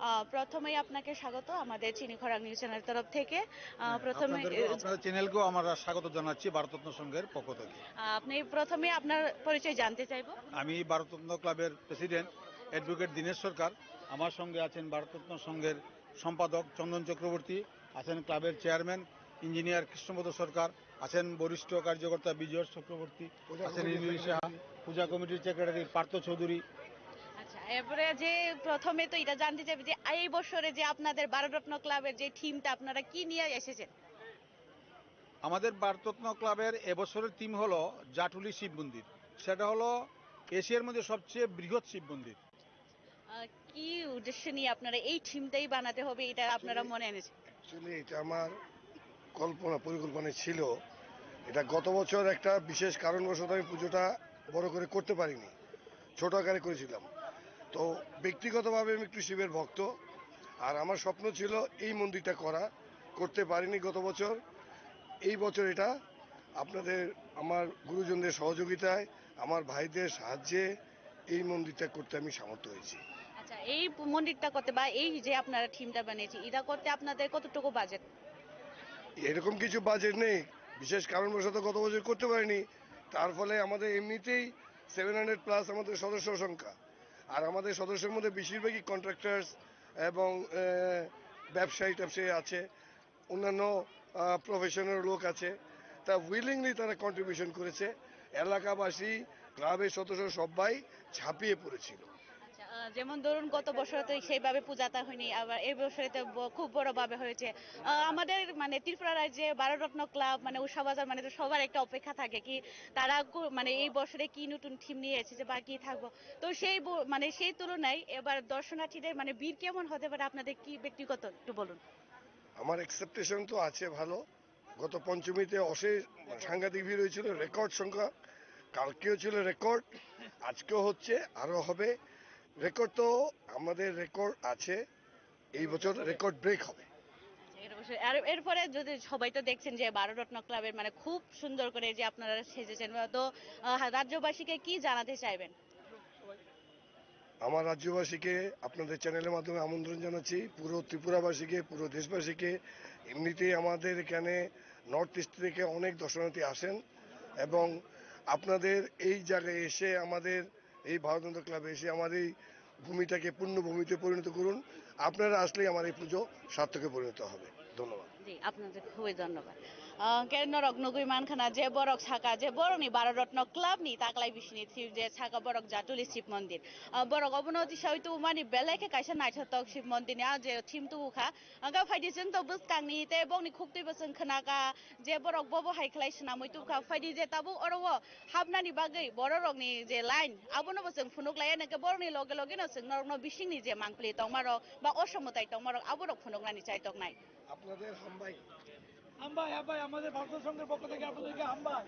আহ, প্রথমেই আপনাকে স্বাগত আমাদের চিনি খরাং news channel তরফ থেকে। আহ, প্রথমে, আপনাদেরকেও, আপনাদের চ্যানেলকেও আমরা স্বাগত জানাচ্ছি ভারতরত্ন সংঘের পক্ষ থেকে। আহ, আপনি প্রথমে আপনার পরিচয় জানতে চাইবো। আমি ভারতরত্ন ক্লাবের প্রেসিডেন্ট অ্যাডভোকেট দীনেশ সরকার। আমার সঙ্গে আছেন ভারতরত্ন সংঘের সম্পাদক চন্দন চক্রবর্তী, আছেন ক্লাবের চেয়ারম্যান ইঞ্জিনিয়ার কৃষ্ণপদ সরকার, আছেন বরিষ্ঠ কার্যকর্তা বিজয় চক্রবর্তী, আছেন ইন্দ্রিল সাহা, পূজা কমিটির সেক্রেটারি পার্থ চৌধুরী। আচ্ছা, এরপরে যে প্রথমে তো এটা জানতে চাইবে যে এই বছরে যে আপনাদের ভারতরত্ন ক্লাবের যে থিমটা আপনারা কি নিয়ে এসেছেন? আমাদের ভারতরত্ন ক্লাবের এবছরের থিম হলো জাটুলি শিব মন্দির। সেটা হলো এশিয়ার মধ্যে সবচেয়ে বৃহৎ শিব মন্দির। আহ, কি উদ্দেশ্য নিয়ে আপনারা এই থিমটাই বানাতে হবে, এটা আপনারা মনে এনেছেন? অ্যাকচুয়ালি এটা আমার কল্পনা, পরিকল্পনায় ছিল। এটা গত বছর একটা বিশেষ কারণবশত আমি পুজোটা বড় করে করতে পারিনি, ছোট আকারে করেছিলাম। তো ব্যক্তিগতভাবে আমি একটু শিবের ভক্ত, আর আমার স্বপ্ন ছিল এই মন্দিরটা করা, করতে পারিনি গত বছর। এই বছর এটা আপনাদের, আমার গুরুজনদের সহযোগিতায়, আমার ভাইদের সাহায্যে এই মন্দিরটা করতে আমি সামর্থ্য হয়েছি। আচ্ছা, এই পু-, মন্দিরটা করতে বা এই যে আপনারা থিমটা বানিয়েছে, এটা করতে আপনাদের কতটুকু বাজেট? এরকম কিছু বাজেট নেই, বিশেষ কারণবশত গত বছর করতে পারিনি। তার ফলে আমাদের এমনিতেই সেভেন হান্ড্রেড প্লাস আমাদের সদস্য সংখ্যা। আর আমাদের সদস্যের মধ্যে বেশিরভাগই কন্ট্রাক্টরস এবং, আহ, ব্যবসায়ী ট্যাবসায়ী আছে, অন্যান্য, আহ, প্রফেশনের লোক আছে। তা উইলিংলি তারা কন্ট্রিবিউশন করেছে। এলাকাবাসী, ক্লাবের সদস্য সবাই ঝাঁপিয়ে পড়েছিল। আচ্ছা, আহ, যেমন ধরুন, গত বছর তো সেইভাবে পূজাটা হয়নি, আবার এই বছরে তো ব-, খুব বড়ভাবে হয়েছে। আহ, আমাদের মানে ত্রিপুরা রাজ্যে ভারতরত্ন ক্লাব, মানে উষা বাজার, মানে তো সবার একটা অপেক্ষা থাকে কি তারা কো-, মানে এই বছরে কি নতুন থিম নিয়ে এসেছে বা কি থাকবো। তো সেই ব-, মানে সেই তুলনায় এবার দর্শনার্থীদের মানে ভিড় কেমন হতে পারে, আপনাদের কি ব্যক্তিগত একটু বলুন। আমার এক্সপেকটেশন তো আছে ভালো। গত পঞ্চমীতে অশেষ সাংঘাতিক ভিড় হয়েছিল, রেকর্ড সংখ্যা। কালকেও ছিল রেকর্ড, আজকেও হচ্ছে, আরও হবে। রেকর্ড তো আমাদের রেকর্ড আছে, এই বছর রেকর্ড ব্রেক হবে। এর বছর-, আর এরপরে যদি সবাই তো দেখছেন যে ভারতরত্ন ক্লাবের মানে খুব সুন্দর করে যে আপনারা সেজেছেন, তো, আহ, রাজ্যবাসীকে কি জানাতে চাইবেন? আমার রাজ্যবাসীকে আপনাদের চ্যানেলের মাধ্যমে আমন্ত্রণ জানাচ্ছি, পুরো ত্রিপুরাবাসীকে, পুরো দেশবাসীকে। এমনিতেই আমাদের এখানে নর্থ ইস্ট থেকে অনেক দর্শনার্থী আসেন এবং আপনাদের এই জায়গায় এসে, আমাদের এই ভারতনাট্যম ক্লাবে এসে আমার এই ভূমিটাকে পুণ্যভূমিতে পরিণত করুন। আপনারা আসলেই আমার এই পুজো সার্থকে পরিণত হবে। ধন্যবাদ। জি, আপনাদের খুবই ধন্যবাদ। আহ, কেন নরক নুগুই মানখানা যে বরক সাকা, যে বরকনি বারো রত্ন ক্লাবনি তাকলাই বিশিনি থিব যে সাকা বরক জাতুলি শিব মন্দির। আহ, বরক অবনতি সহিত মানি বেলাইকে কাইসা নাইসাতক শিব মন্দির নিয়া যে থিম তুখা। Ang kha phaidi chwng to bwskangni tei bokni khuktwi bo chwng khna kha je borok bo bo hai khlai swnamwi tubkha. Phaidi je tabuk oro o hapnani bagwi bororokni je line abono bo chwng phunuk lai, hwnkhe borokni loge loge no chwng norokno bisingni je mangpli tongmarok ba oso mwtai tongmarok aborok phunuknani chaitoknai. আপনাদের হামবাই। হামবাই, হামবাই, আমাদের ভক্ত সংঘের পক্ষ থেকে আপনাদেরকে হামবাই।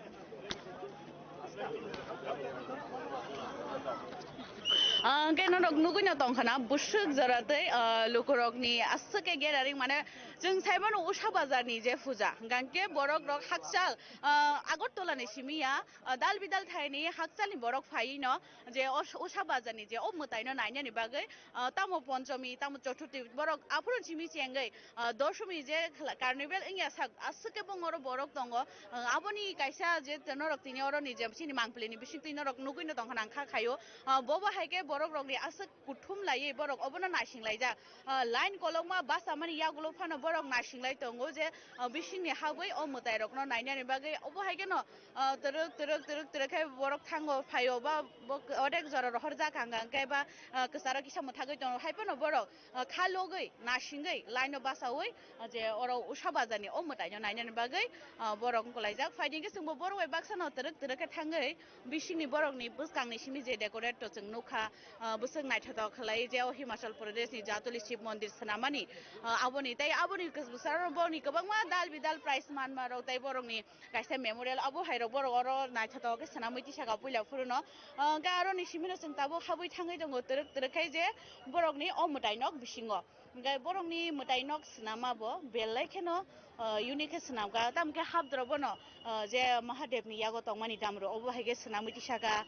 Ah, hwnkhe norok nugui no tongkha na, bwswk jora tei, ah, lukurokni aswk khe gathering, mane, chwng saimano Usha Bazar ni je puja, hwnkhe borok rok hakchal, ah, Agartala ni simi ya, ah, dal bidal thai ni hakchal ni borok phaiwi no je Us-, Usha Bazar ni je o mwtai no nainani bagwi, ah, tamo Ponchomi, tamo Chothurthi borok aphuru simi chengwi, ah, Doshumi je khla-, carnival wngya sak, aswk khe bongoro borok tongo. Ah, aboni kaisa je te norok tini oro ni je chini mangpili ni bising twi norok nugui no tongkha nang kha khaio. Ah, bobo hai khe borok rok ni aswk kuthum laiwi borok obono naising laijak. Ah, line kolokma basa mani yagulo phano borok naising lai tongo je, ah, bising ni habwi o mwtai rok no nainani bagwi obo hai khe no, ah, twrwk, twrwk, twrwk, twrwk khe borok thango phaio ba bo odek jora rohor jak hang hang khe ba, ah, kwcharo kisa mwthagwi tongo hai phano borok ah, kha logwi, nasingwi, line-o basaui, ah, je oro Usha Bazar ni o mwtai no nainani bagwi, ah, borok wngkulaijak. Phaidi hwnkhe chwngbo borok bai baksa no twrwk twrwk khe thangwi, bisingni borokni bwskangni simi je decorate to chwng nukha, ah, bwswk naithotok khlai je o Himachal Pradesh ni Jatuli Shiv Mondir swnamani, ah, aboni tei aboni bwskango borokni kwbangma dal bidal prize manma rok tei borokni kaisa memorial abo hai rok borok oro naithotok khe swnamwi tisaka puila phuru no. Ah, hwnkhe aro ni simi no chwng tabuk habwi thangwi tongo twrwk twrwk khai je borok ni o mwtai nok bisingo. Hwnkhe borok ni mwtai nok swnama bo belai kheno, ah, unique khe swnamkha. Tamo khe habdro bono, ah, je Mahadev ni yago tongmani damro obo hai khe swnamwi tisaka.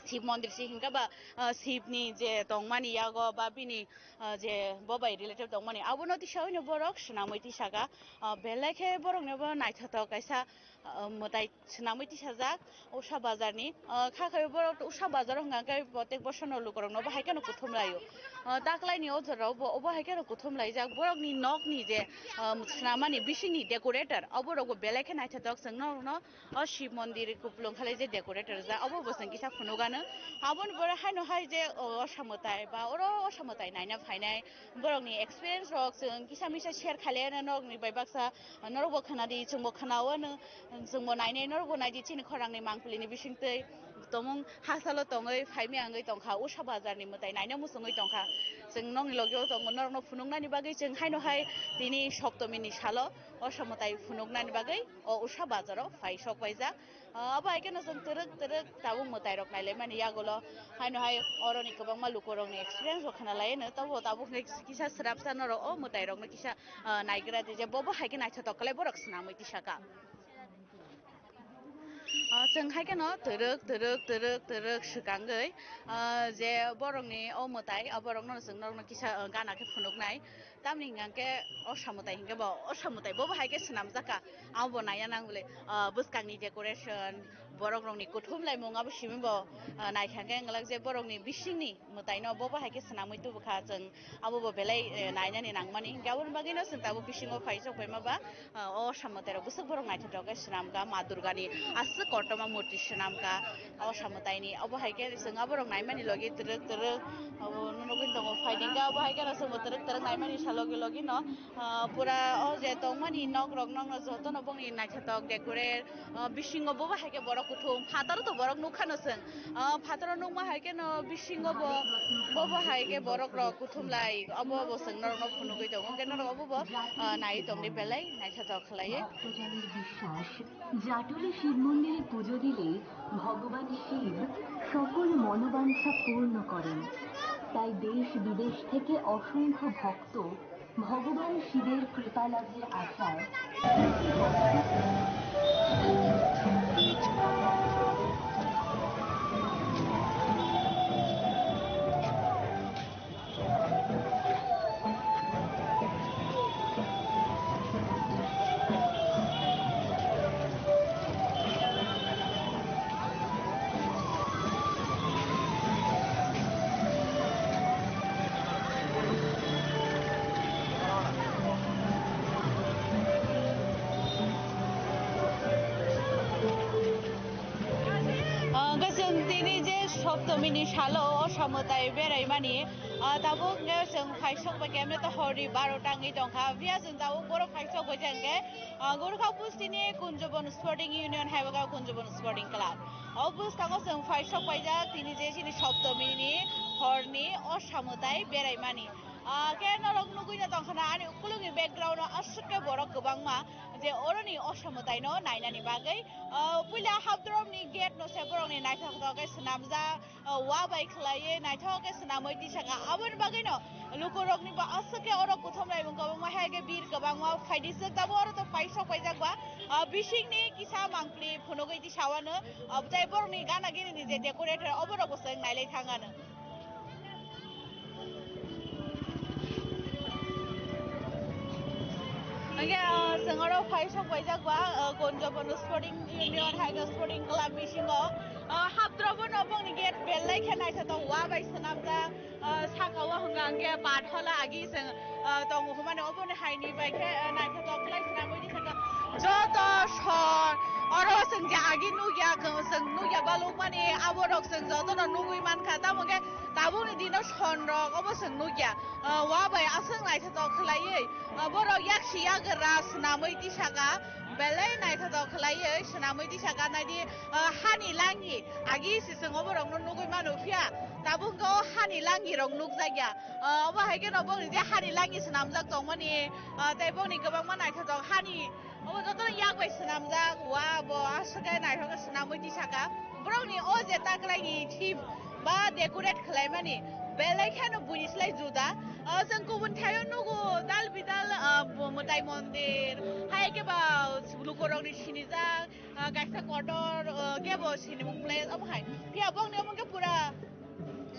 Shiv mondir se hwnkhe ba, ah, Shiv ni je tongmani yago ba bini, ah, je bo bai related tongmani abono tisaui no borok swnamwi tisaka. Ah, belai khe borok no bo naithotok kaisa, ah, mwtai swnamwi tisajak Usha Bazar ni. Ah, kha khe borok Usha Bazar o hwnkha khe protek bosor no lukurok no bo hai kheno kuthum laio. Ah, taklai ni o jora o bo, obo hai kheno kuthum laijak. Borok ni nok ni je, ah, swnamani bising ni decorator, obo rok bo belai khe naithotok chwng norok no o Shiv mondir kupulung khalai je decorator ja, obo bo chwng kisa phunukgano. Aboni pore haino hai je, o, Usha mwtai ba oro Usha mwtai naina phainai borok ni experience rok chwng kisa misa share khailaiano norok ni bai baksa. Norok bo khna di, chwng bo khna o no, chwng bo nainai, norok bo nai di, chini khorang ni mangpili ni bising twi tomung hasalo tongwi phaimi wngwi tongkha, Usha Bazar ni mwtai naina muchungwi tongkha. Chwng nokni logi o tongo, norok no phunuknani bagwi chwng haino hai tini Saptami ni salo Usha mwtai phunuknani bagwi o Usha Bazar o phai sok paijak. Ah, abo hai kheno chwng twrwk twrwk tabuk mwtai rok nailaimani yagulo. Haino hai oroni kwbangma lukurokni experience bo khna laiano, tabo tabuk hwnkhe kisa swrapsa norok o mwtai rokno kisa, ah, naigra di je bobo hai khe naithotok khlai borok swnamwi tisaka. Ah, chwng hai kheno twrwk twrwk twrwk twrwk swkangwi, ah, je borokni o mwtai, o borokno chwng norokno kisa, ah, gana khe phunuknai. Tamni hwnkha khe Usha mwtai hwnkhe bo, Usha mwtai bo bo hai khe swnamjak kha. Abo bo naiya nang bole, ah, bwskangni decoration, borok rokni kuthum laimung abo simi bo, ah, naikha khe wngwlak je borokni bisingni mwtaino bo bo hai khe swnamwi tubu kha chwng. Abo bo belai, eh, nainani nangmani. Hwnkhe aboni bagwino chwng tabuk bisingo phai sok phaima ba, ah, o Usha mwtai rok bwswk borok naithotok khe swnamkha, Ma Durgani aswk kotorma murti swnamkha. O Usha mwtaini obo hai khe chwng aborok naimani logi twrwk twrwk abo nugwi tongo, phaidi hwnkhe abo hai kheno chwngbo twrwk twrwk naimani sa logi logi no, ah, pura o je tongmani nok rok nokno jotono bongni naithotok decorate, ah, bisingo bobo hai khe borok kuthum phataro to borok nukha no chwng, ah, phataro nukma hai kheno bisingo bo bobo hai khe borok rok kuthum lai obo bo chwng norok no phunugwi tongo hwnkhe norok obo bo, ah, nai tongdi belai naithotok khlaiwi. ভক্তজনের বিশ্বাস, জাটুলি শিব মন্দিরে পুজো দিলে ভগবান শিব সকল মনোবাঞ্ছা পূর্ণ করেন। তাই দেশ বিদেশ থেকে অসংখ্য ভক্ত ভগবান শিবের কৃপা লাভের আশায়। Mini salo o samwtai beraimani, ah, tabuk hwnkhe chwng phaisok bai khe, emne to horni baro ta wngwi tongkha. Phiya chwng tabuk boro phaisok bai khe hwnkhe, ah, Gorkha Pustini Kunjubon Sporting Union hai ba Kunjubon Sporting Club. O bwskango chwng phaisok paijak tini je chini Saptomini horni o samwtai beraimani. Ah, khe norok nugwi no tongkha na ani ukulukni background o aswk khe borok kwbangma je oroni o samwtaino nainani bagwi, ah, puila hapdromni gate no se borokni naithok tok khe swnamjak. Ah, wa bai khlaiwi naithok khe swnamwi tisaka. Aboni bagwino lukurokni ba aswk khe oro kuthum laimung kwbangma hai khe bir kwbangma phaidi swk tabuk oro to paisok paijak ba, ah, bisingni kisa mangpli phunugwi tisawano, ah, tei borokni gana gini ni je decorator oborok bo chwng nailai thangano. Hingke, ah, chwng oro phaisok paijak ba, ah, Gonjabon Sporting Union hai khe Sporting Club bisingo, ah, hapdrobo no bongni gate belai khe naithotok wa bai swnamjak, ah, saka o hwnka hwnkhe pathola agi chwng, ah, tongo hwnmani oboni haini bai khe, ah, naithotok khlai swnamwi di saka joto sor oro chwng je agi nukya, chwng nukya balukmani aborok chwng jotono nugwi mankha tamo khe tabukni dino sonrok obo chwng nukya, ah, wa bai aswk naithotok khlaiwi, ah, borok yaksi yagra swnamwi tisaka, belai naithotok khlaiwi swnamwi tisaka, naidi, ah, hani langi agi se chwng oborokno nugwi mano, phiya tabuk o hani langirok nukjakya, ah, obo hai kheno bongni je hani langi swnamjak tongmani, ah, tei bongni kwbangma naithotok hani Obo jotono yak bai swnamjak, wa bo aswk khe naithok khe swnamwi tisaka. Borokni o je taklaini theme ba decorate khlaimani belai kheno buini slai juda. O chwng kubun thaio nugo dal bidal, ah, bo mwtai mondir, hai khe ba lukurokni sinijak, ah, kaisa kotor, ah, khe bo sinimung place omo hai. Phiya bongni omo khe pura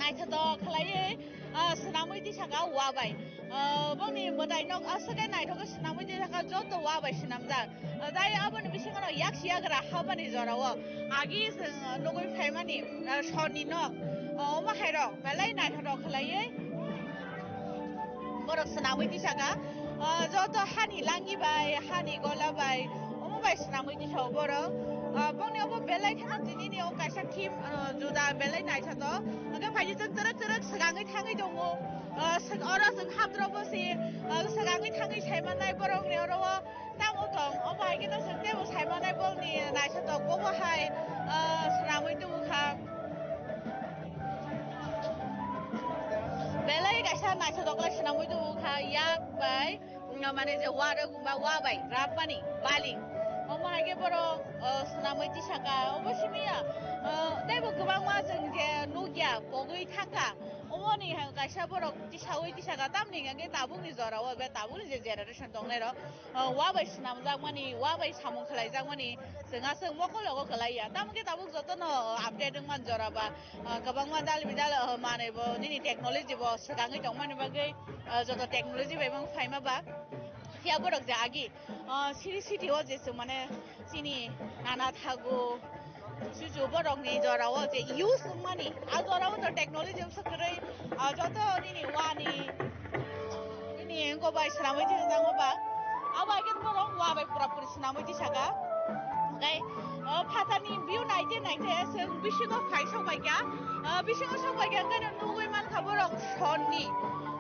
naithotok khlaiwi, ah, swnamwi tisaka wa bai. Ah, bongni mwtai nok aswk khe naithok khe swnamwi tisaka joto wa bai swnamjak. Ah, tei aboni bisingo no yaksi yagra habani jorao agi chwng nugwi phaimani, ah, sonni nok. Ah, omo hairok belai naithotok khlaiwi borok swnamwi tisaka. Ah, joto hani langi bai, hani gola bai, omo bai swnamwi tisao borok. Ah, bongni obo belai kheno tinini o kaisa theme, ah, juda belai naithotok. Hwnkhe phaidi chwng twrwk twrwk swkangwi thangwi tongo. Ah, swk-, oro chwng hapdrobo se, ah, swkangwi thangwi saimanai borokni oro o tamo tong. Obo hai kheno chwng teibo saimanai bongni naithotok bobo hai, ah, swnamwi tubukha. Belai kaisa naithotok khe swnamwi tubukha yak bai. Mane je wa rok ba wa bai rapmani baling. Omo hai khe borok, ah, swnamwi tisaka. Obo simi ya, ah, teibo kwbangma chwng je nukya pogwi thangkha. Omoni hai kaisa borok tisawi tisaka tamni hwnkhe tabukni jorao be tabukni je generation tongnairok, ah, wa bai swnamjakmani, wa bai samung khlaijakmani chwng aswk mokol rogo kwlaiya. Tamo khe tabuk jotono update wngman jora ba, ah, kwbangma dal bidal, ah, manwi bo nini technology bo swkangwi tongmani bagwi, ah, joto technology bai mang phaima ba. Phiya borok je agi, ah, city city o je chwng mane chini nana thago, chuchu borokni jorao je use wngmani, a jorao to technology wngsa kwrwi, ah, joto nini wani, nini engko bai swnamwi tongjango ba. Abo hai khe borok wa bai pura puri swnamwi tisaka. Hwnkhe, ah, phatarni view naite naite chwng bisingo phai sok bai kha. Ah, bisingo sok bai kha, hwnkhe nugwi mankha borok sonni,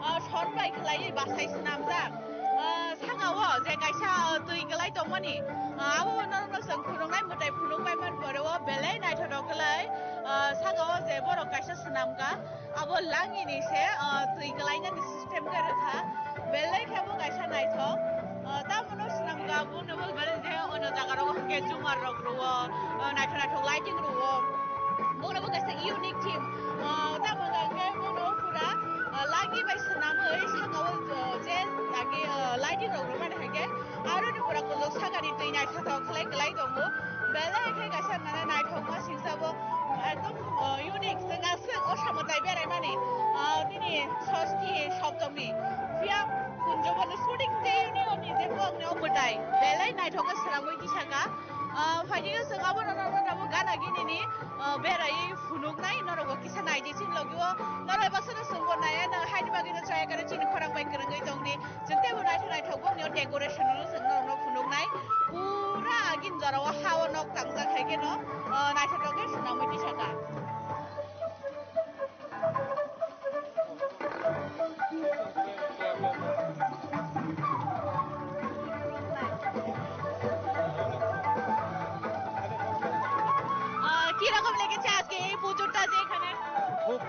ah, son bai khlaiwi bachai swnamjak. Ah, saka o je kaisa, ah, twi kwlai tongmani, ah, abo norokno chwng phunuknai mwtai phunukpai man pore o belai naithotok kwlai, ah, saka o je borok kaisa swnamkha abo langini se, ah, twi kwlainani system khe rwkha belai khe bo kaisa naithok, ah, tamoni swnamkha abo no bo belai je ono jaga rogo hwnkhe jumar rok rwo, ah, naithok naithok lighting rwo. Bono bo kaisa unique theme. Ah, tamo hwnka hwnkhe bono pura, ah, lagi bai swnamwi saka o, ah, je lagi, ah, lighting rok rwmani hwnkhe aroni pura kunuk sakani twi naithotok khlai kwlai tongo. Belai khe kaisa nana naithokma singsa bo ekdom, ah, unique chwng aswk o samwtai beraimani, ah, nini sosti soptomni phiya Kunjabon Sporting Union ni je bokni o mwtai belai naithok khe swnamwi tisaka. Ah, phaidi khe chwng abo no, no, no, no, gana gini ni, ah, berai phunuknai, norok bo kisa naidi chini logi o, norok baksa no chwng bo nai, no, haini bagwi no chaya kare chini khorang bai kwrwngwi tongdi, chwng teibo naithok naithok bokni o decoration no chwng norok no phunuknai, pura agini jora o ha o nok tangjak hai khe no, ah, naithotok khe swnamwi tisaka.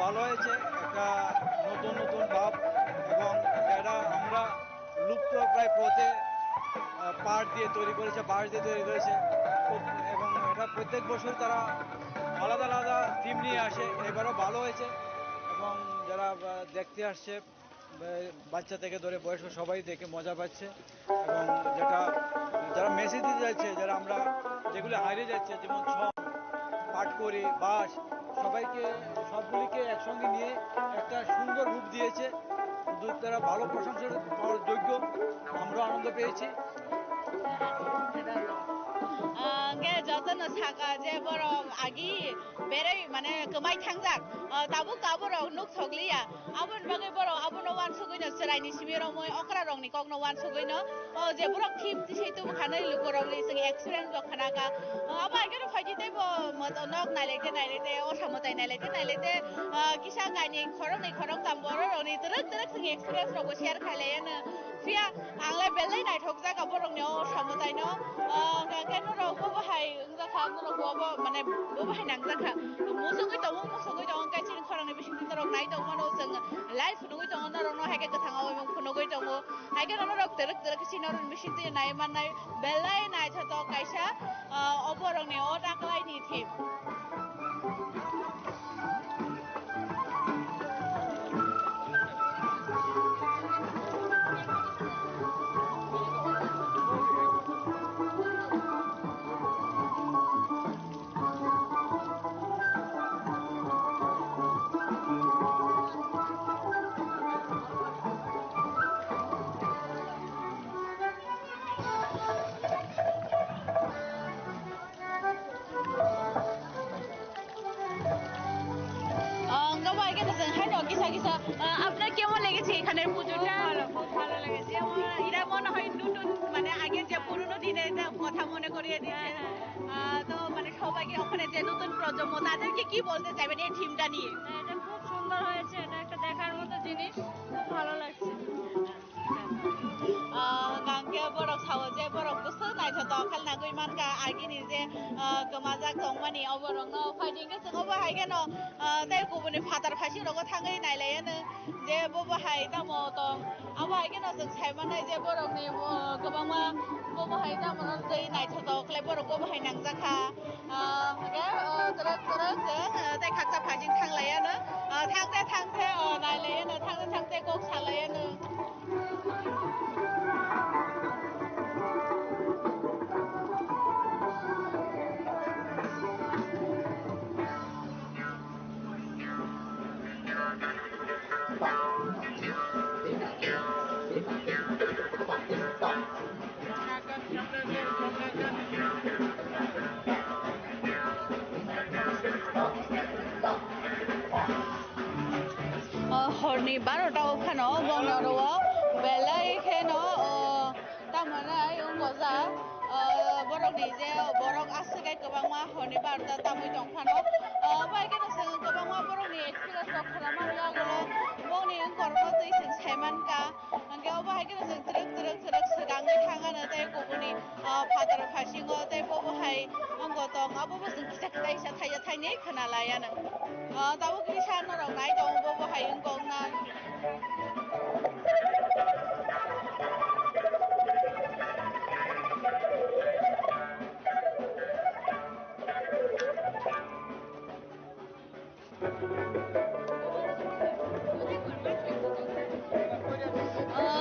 ভালো হয়েছে, একটা নতুন নতুন ভাব, এবং এটা আমরা লুপ্তপ্রায় পথে, আহ, পাট দিয়ে তৈরি করেছে, বাঁশ দিয়ে তৈরি করেছে। খুব, এবং এটা প্রত্যেক বছর তারা আলাদা আলাদা থিম নিয়ে আসে, এবারও ভালো হয়েছে। এবং যারা, আহ, দেখতে আসছে, আহ, বাচ্চা থেকে ধরে বয়স্ক সবাই দেখে মজা পাচ্ছে। এবং যেটা, যারা মেসেজ দিতে চাইছে, যারা আমরা যেগুলো হারিয়ে যাচ্ছে, যেমন ছং, পাটকড়ি, বাঁশ, সবাইকে, সবগুলিকে একসঙ্গে নিয়ে একটা সুন্দর রূপ দিয়েছে। শুধু তারা ভালো প্রশংসার পাওয়ার যোগ্য, আমরা আনন্দ পেয়েছি। Ah, hwnkhe jotono saka je borok agi berei mane kwmai thangjak, ah, tabuk ta borok nuk thokliya. Aboni bagwi borok abono uansugwino chwraini simi romwi okra rokni kokno uansugwino, o je borok thim tisai tubu khanai luku rokni chwng experience rok khana kha. O abo hai kheno phaidi teibo moto nok nailaite nailaite osa mwtai nailaite nailaite, ah, kisa kainwi khoroknwi khoroktham borok rokni twrwk twrwk chwng experience rokbo share khailaiano. Phiya ang le belai naithok jak borokni o osa mwtaino. Ah, hwnkhe norok bo bahai wngjakha, norok bo bo mane bo bahai nangjakha. Muchungwi tongo, muchungwi tongo, hwnkhe chini khorangni bisingtwi norok nai tongmano chwng live phunugwi tongo, norokno hai khe kwthang o phunugwi tongo. Hai khe norok twrwk twrwk khe chini norokni bisingtwi nai mannai belai naithotok kaisa, ah, o borokni o taklaini thim. আহ, গাবাই কেন স্যার? হ্যাঁ, ওকে, sir, sir. আহ, আপনার কেমন লেগেছে এখানের পুজোটা? খুব ভালো, খুব ভালো লেগেছে। আমার এটা মনে হয় নতুন, মানে, আগের যে পুরনো দিনের একটা কথা মনে করিয়ে দিচ্ছে। হ্যাঁ, হ্যাঁ। আহ, তো, মানে, সবাইকে ওখানে যে নতুন প্রজন্ম, তাদেরকে কি বলতে চাইবেন এই থিমটা নিয়ে? হ্যাঁ, এটা খুব সুন্দর হয়েছে, এটা একটা দেখার মতো জিনিস, খুব ভালো লাগছে। Ah, hwnkhe borok sao je borok bwswk naithotok khe nagwi mankha, agini je, ah, kwmajak tongmani o borokno phaidi hwnkhe chwng obo hai kheno, ah, tei kubuni phatar phaising rogo thangwi nailaiano je bobo hai tamo tong. Abo hai kheno chwng sai mannai je borokni, ah, kwbangma bobo hai tamo twi naithotok khlai borok bobo hai nangjakha. Ah, hwnkhe, ah, twrwk twrwk chwng, ah, tei khaksa phaising thanglaiano. Ah, thangte thangte, ah, nailaiano, thangte thangte kok salaiano. O horni barota o phano bongni oro o belai kheno, o, tamo nai wng gojak, o, borokni je borok aswk kwbangma horni barota tamwi tong phano, o, bai kheno chwng kwbangma borokni experience rok khwnamani yagulo bongni wng korokno twi chwng sai mankha. Hwnkhe obo hai kheno chwng twrwk twrwk twrwk swkangwi thangano tei kubuni, ah, phatar phasingo tei bobo hai wngkha tong, abobo chwng kisa kisa isa thaisa thainwi khwnalaiano. Ah, tabuk kisa norok nai tongo bobo hai wngkha wngnai.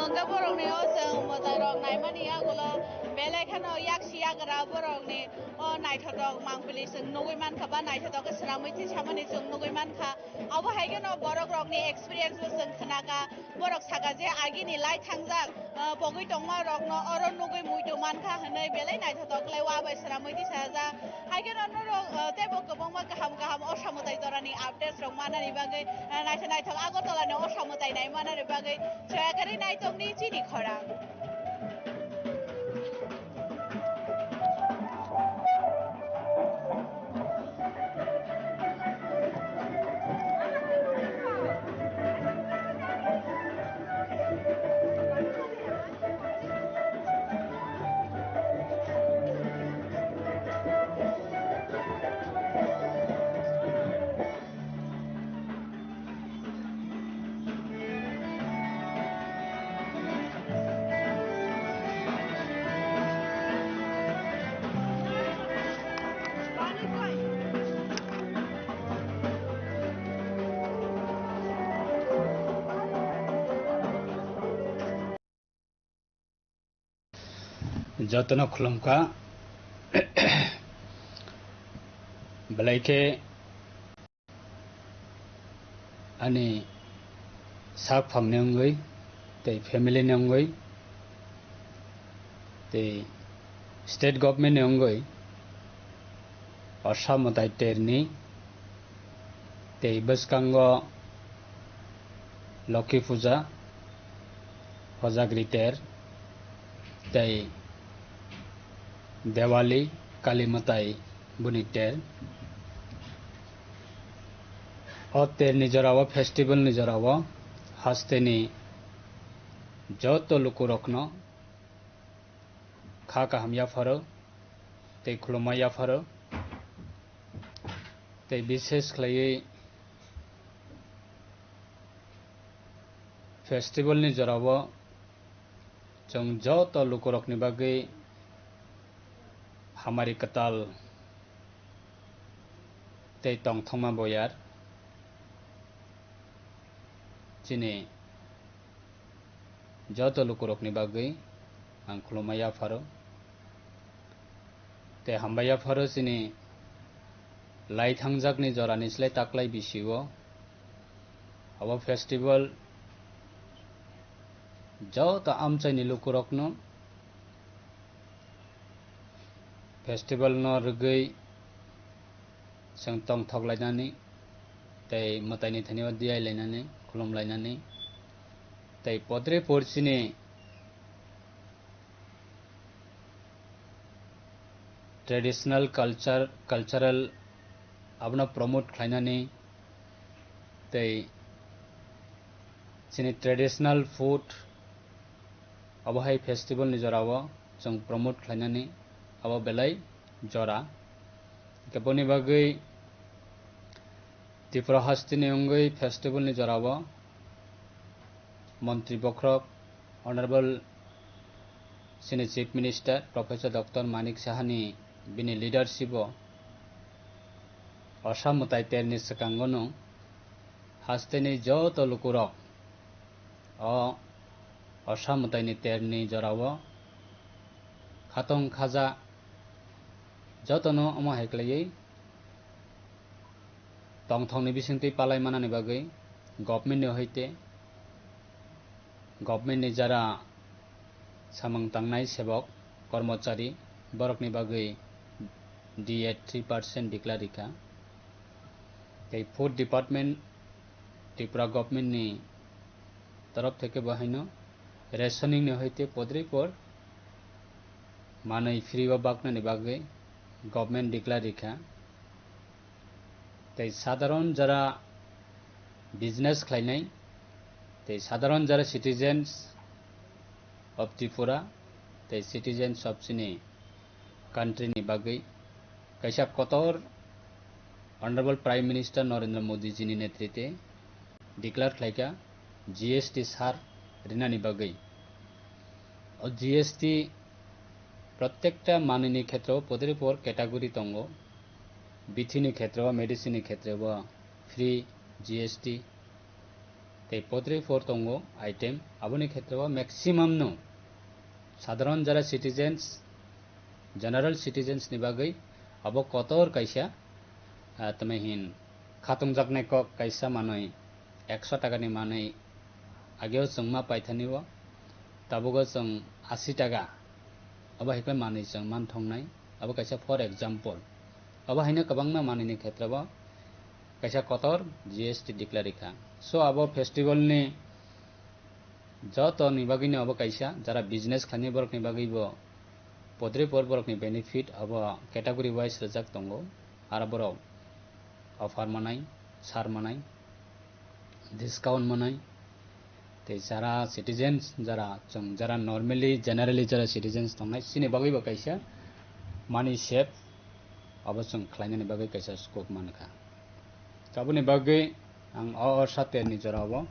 Hwnkhe borokni o chwng mwtai rok naimani yagulo belai kheno yaksi yagra borokni o naithotok mangpili chwng nugwi mankha ba naithotok khe swnamwi twi samani chwng nugwi mankha. Abo hai kheno borok rokni experience bo chwng khnakha. Borok saka je agini lai thangjak, ah, pogwi tongma rokno oro nugwi muitu mankha hwnwi belai naithotok khlai o bai swnamwi twi sajak. Hai kheno norok, ah, teibo kwbangma kaham kaham o samwtai jorani updates rok manani bagwi, ah, naitha naithok Agartala ni o samwtai nai manani bagwi soyakari naitokni chini khorang. Jotono khulumkha. Belai khe ani sak phangni wngwi tei family ni wngwi tei state government ni wngwi Assam mwtai terni tei bwskango Lokhi Puja, Hojagri ter, tei Diwali, Kali mwtai boni ter. O terni jorao, festival ni jorao hasteni joto lukurokno kha kaham yapharo tei khulumma yapharo. Tei bises khlaiwi festival ni jorao chwng joto lukurokni bagwi hamari kwtal tei tongthokma boyar chini joto lukurokni bagwi ang khulumma yapharo. Tei hambai yapharo chini lai thangjakni jorani slai taklai bisio abo festival joto amchaini lukurokno festival no rwgwi chwng tongthok lainani tei mwtaini thani o diyai lainani, khulum lainani tei podre por chini traditional culture, cultural abono promote khlainani tei chini traditional food abo hai festival ni jorao chwng promote khlainani abo belai jora. Hwnkhe boni bagwi Tripura hasteni wngwi festival ni jorao Montri bokhorok Honorable chini Chief Minister Professor Doctor Manik Sahani bini leadership o Assam mwtai terni swkango no hasteni joto lukurok o Assam mwtaini terni jorao khatong khaja jotono omo hai khlaiwi tongthokni bisingtwi palai manani bagwi government ni hoite government ni jara samung tangnai sebok, kormochari, borokni bagwi D A three percent declare rikha. Tei food department Tripura government ni torof theke bo haino rationing ni hoite podrei por manwi free o baknani bagwi government declare rikha. Tei sadharon jara business khlainai, tei sadharon jara citizens of Tripura, tei citizens of chini country ni bagwi kaisa kotor Honorable Prime Minister Narendra Modi ji ni netrite declare khlaikha G S T sar rinani bagwi. O G S T protekta manwini khetreo podrei por category tongo. Bithini khetreo, medicine ni khetreo free G S T. Tei podrei por tongo item, aboni khetreo maximum no sadharon jara citizens, general citizens ni bagwi abo kotor kaisa, ah, tamo hin khatungjaknai kok kaisa manwi ekso taka ni manwi ageo chwng ma paithani o, tabugo chwng asi taka abo hai khe manwi chwng man thongnai, abo kaisa for example. Abo haino kwbangma manwini khetreo kaisa kotor G S T declare rikha. So abo festival ni joto ni bagwi no abo kaisa, jara business khlainai borok ni bagwi bo podrei por borok ni benefit abo category wise rijak tongo. Aro borok offer manai, sar manai, discount manai, tei jara citizens, jara chwng, jara normally, generally jara citizens tongnai, chini bagwi bo kaisa money save abo chwng khlainani bagwi kaisa scope mankha. Aboni bagwi ang o, o saterni jorao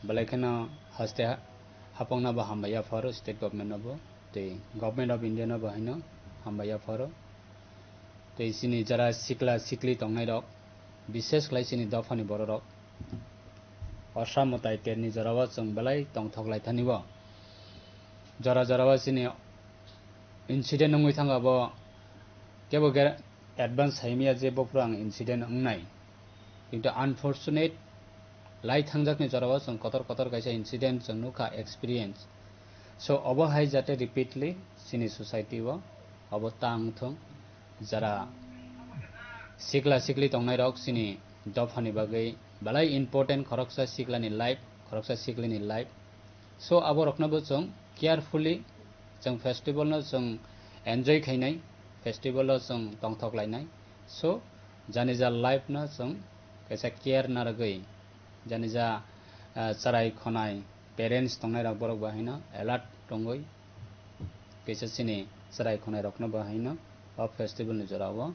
belai kheno haste ha-, hapokno bo hambai yapharo state government no bo tei Government of India no bo haino hambai yapharo. Tei chini jara sikla sikli tongnai rok, bises khlai chini dophani borok rok, Assam mwtai terni jorao chwng belai tongthok lai thani bo. Jora jorao chini incident wngwi thangkha, bo kebo ge advance saimaya je bophuru ang incident wngnai. Kintu unfortunate, lai thangjakni jorao chwng kotor kotor kaisa incident chwng nukha, experience. So, obo hai jate repeatly chini society o obo ta wngthung. Jara sikla sikli tongnairok chini dophani bagwi belai important, khoroksa siklani life, khoroksa siklini life. So, aborokno bo chwng carefully chwng festival no chwng enjoy khainai, festival o chwng tongthok lainai. So, janija life no chwng kaisa care narwgwi, janija, ah, chwrai khonai parents tongnairok borok bo haino alert tongwi kaisa chini chwrai khonai rokno bo haino o festival ni jora o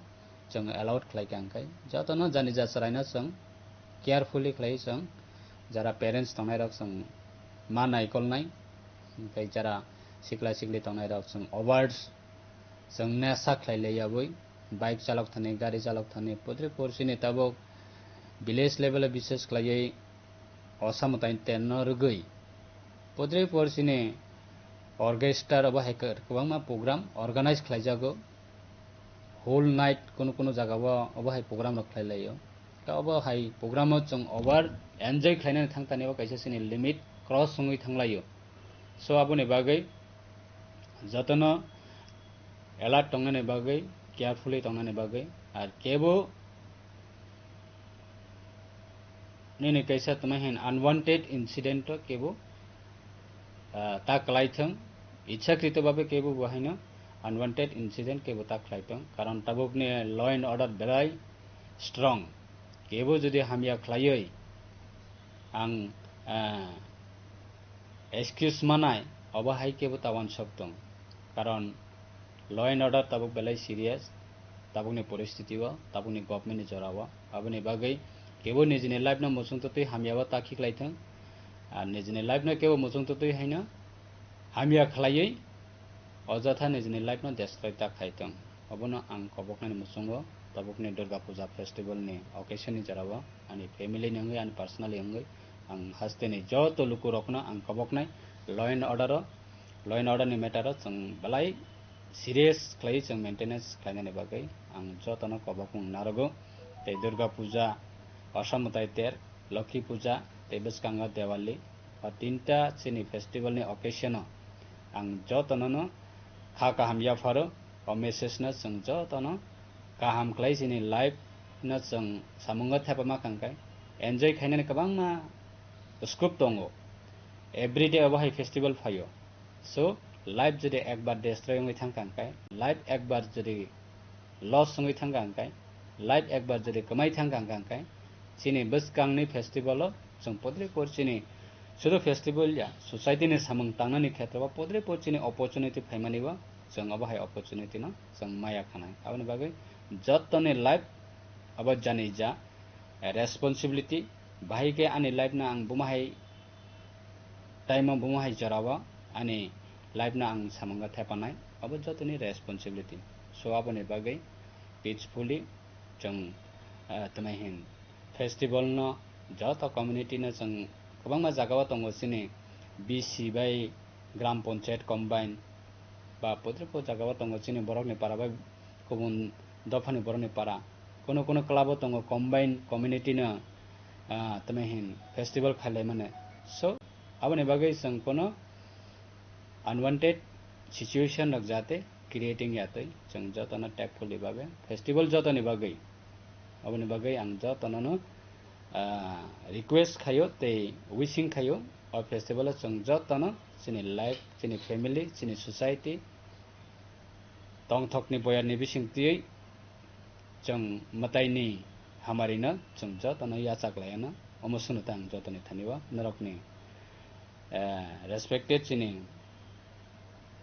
chwng allowed khlai kha, hwnkhe jotono janija chwraino chwng carefully khlai chwng jara parents tongnairok chwng ma naikolnai, hwnkhe jara sikla sikli tongnairok chwng overs chwng nesa khlai lai yabwi bike chalok thani, gari chalok thani, putri porsi ni tabuk village level o bises khlaiwi osa mwtai terno rwgwi putri porsi ni orchestra obo hai kwbangma program organize khlaijago. Whole night kunu kunu jaga o obo hai program rok khlai laio. Ta obo hai program o chwng over enjoy khlainani thang tani o kaisa chini limit cross wngwi thang laio. So aboni bagwi jotono alert tongnani bagwi, carefully tongnani bagwi, ar kebo nini kaisa tongmani hin unwanted incident o kebo, ah, ta kwlai thung, ichhakrito babe kebo bo haino unwanted incident kebo ta khlai thung, karon tabukni law and order belai strong, kebo jodi hamya khlaiwi ang, ah, excuse manai, obo hai kebo ta uansuk tong, karon law and order tabuk belai serious, tabukni poristiti o, tabukni government ni jora o. Aboni bagwi kebo nijini life no muchung twtwi hamya o ta khiklai thung, ar nijini life no kebo muchung twtwi haino hamya khlaiwi ojotha nijini life no destroy ta khai thung. Obono ang koboknani muchungo tabukni Durga Puja festival ni occasion ni jora o ani family ni wngwi, ani personally wngwi ang hasteni joto lukurokno ang koboknai law and order o, law and order ni matter o chwng belai serious khlaiwi chwng maintenance khlainani bagwi ang jotono kobokmung narogo. Tei Durga Puja, Osa Mwtai ter, Lokhi Puja tei bwskango Diwali, o tinta chini festival ni occasion o ang jotono no kha kaham yapharo. O message no chwng jotono kaham khlai chini life no chwng samungo thepama kangkai enjoy khainani kwbangma scope tongo. Everyday obo hai festival phaio. So, life jodi ekbar destroy wngwi thangkha hwnkhe, life ekbar jodi loss wngwi thangkha hwnkhe, life ekbar jodi kwmai thangkha hwnkhe, chini bwskangni festival o chwng podre por chini sudu festival ya, society ni samung tangnani khetra o podre por chini opportunity phaimani o chwng obo hai opportunity no chwng maya khanai. Aboni bagwi jottoni life abo janija responsibility, bahai khe ani life no ang buma hai time o buma hai jora o ani life no ang samungo thepanai, abo jotoni responsibility. So aboni bagwi peacefully chwng, ah, tamo hin festival no joto community no chwng kwbangma jaga o tongo chini B C bai gram panchayat combine ba putri po jaga o tongo chini borok ni para bai kubun dophani borok ni para, kuno kuno club o tongo combine community no, ah, tamo hin festival khailai mane. So aboni bagwi chwng kuno unwanted situation rok jate creating ya twi chwng jotono tactfully babe festival jotoni bagwi, aboni bagwi ang jotono no, ah, request khaio tei wishing khaio o festival o chwng jotono chini life, chini family, chini society tongthokni boyarni bising twiwi chwng mwtaini hamarino chwng jotono yachak laiano. Omo swnwi ta ang jotoni thani o norokni, eh, respected chini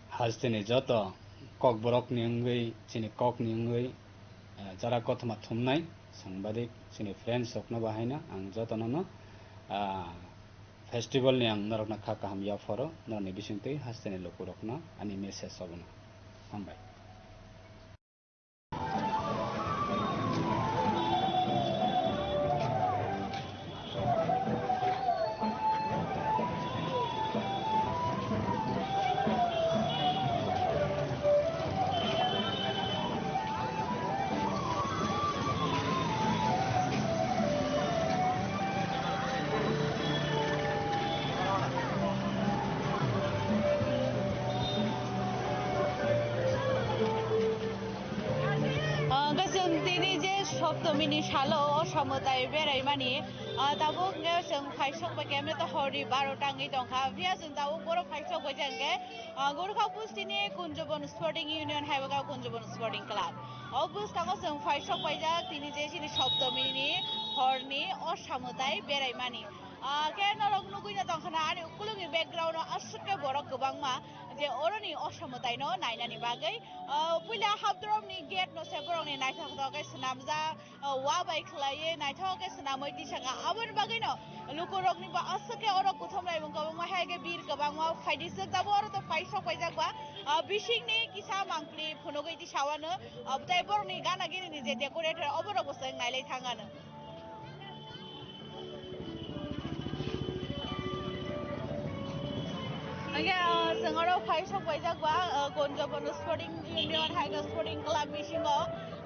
hasteni joto kokborokni wngwi, chini kokni wngwi, eh, jara kothoma thumnai sangbadik chini friends rokno bahaino ang jotono no, ah, festival ni ang norokno kha kaham yapharo, norokni bisingtwi hasteni lukurokno ani message obono. Hambai. Tini je Saptami ni salo o Osamwtai beraimani, ah, tabuk nge chwng phaisok bai khe, emne to horni barota wngwi tongkha. Phiya chwng tabuk boro phaisok bai jang khe, ah, Gorkha bustini Kunjobon Sporting Union hai ba Kunjobon Sporting Club. O bwskango chwng phaisok paijak tini je chini Saptami ni horni o Osamwtai beraimani. Ah, khe norok nugwi no tongkha na ani ukulukni background o aswk khe borok kwbangma je oroni Osamwtai no nainani bagwi. Ah, puila hapdrop ni gate no se borok ni naithok tok khe swnamjak, ah, wa bai khlaiwi naithok khe swnamwi tisaka. Aboni bagwi no lukurok ni ba aswk khe oro kuthum laimung kwbangma hai khe bir kwbangma phaidi swk tabuk oro to phaisok paijak ba, ah, bising ni kisa mangpli phunugwi tisawano, ah, tei borok ni gana gini ni je decorator oborok bo chwng nailai thangano. Hingke, ah, chwng oro phaisok paijak ba, ah, Gonjabon Sporting Union hai khe Sporting Club bisingo,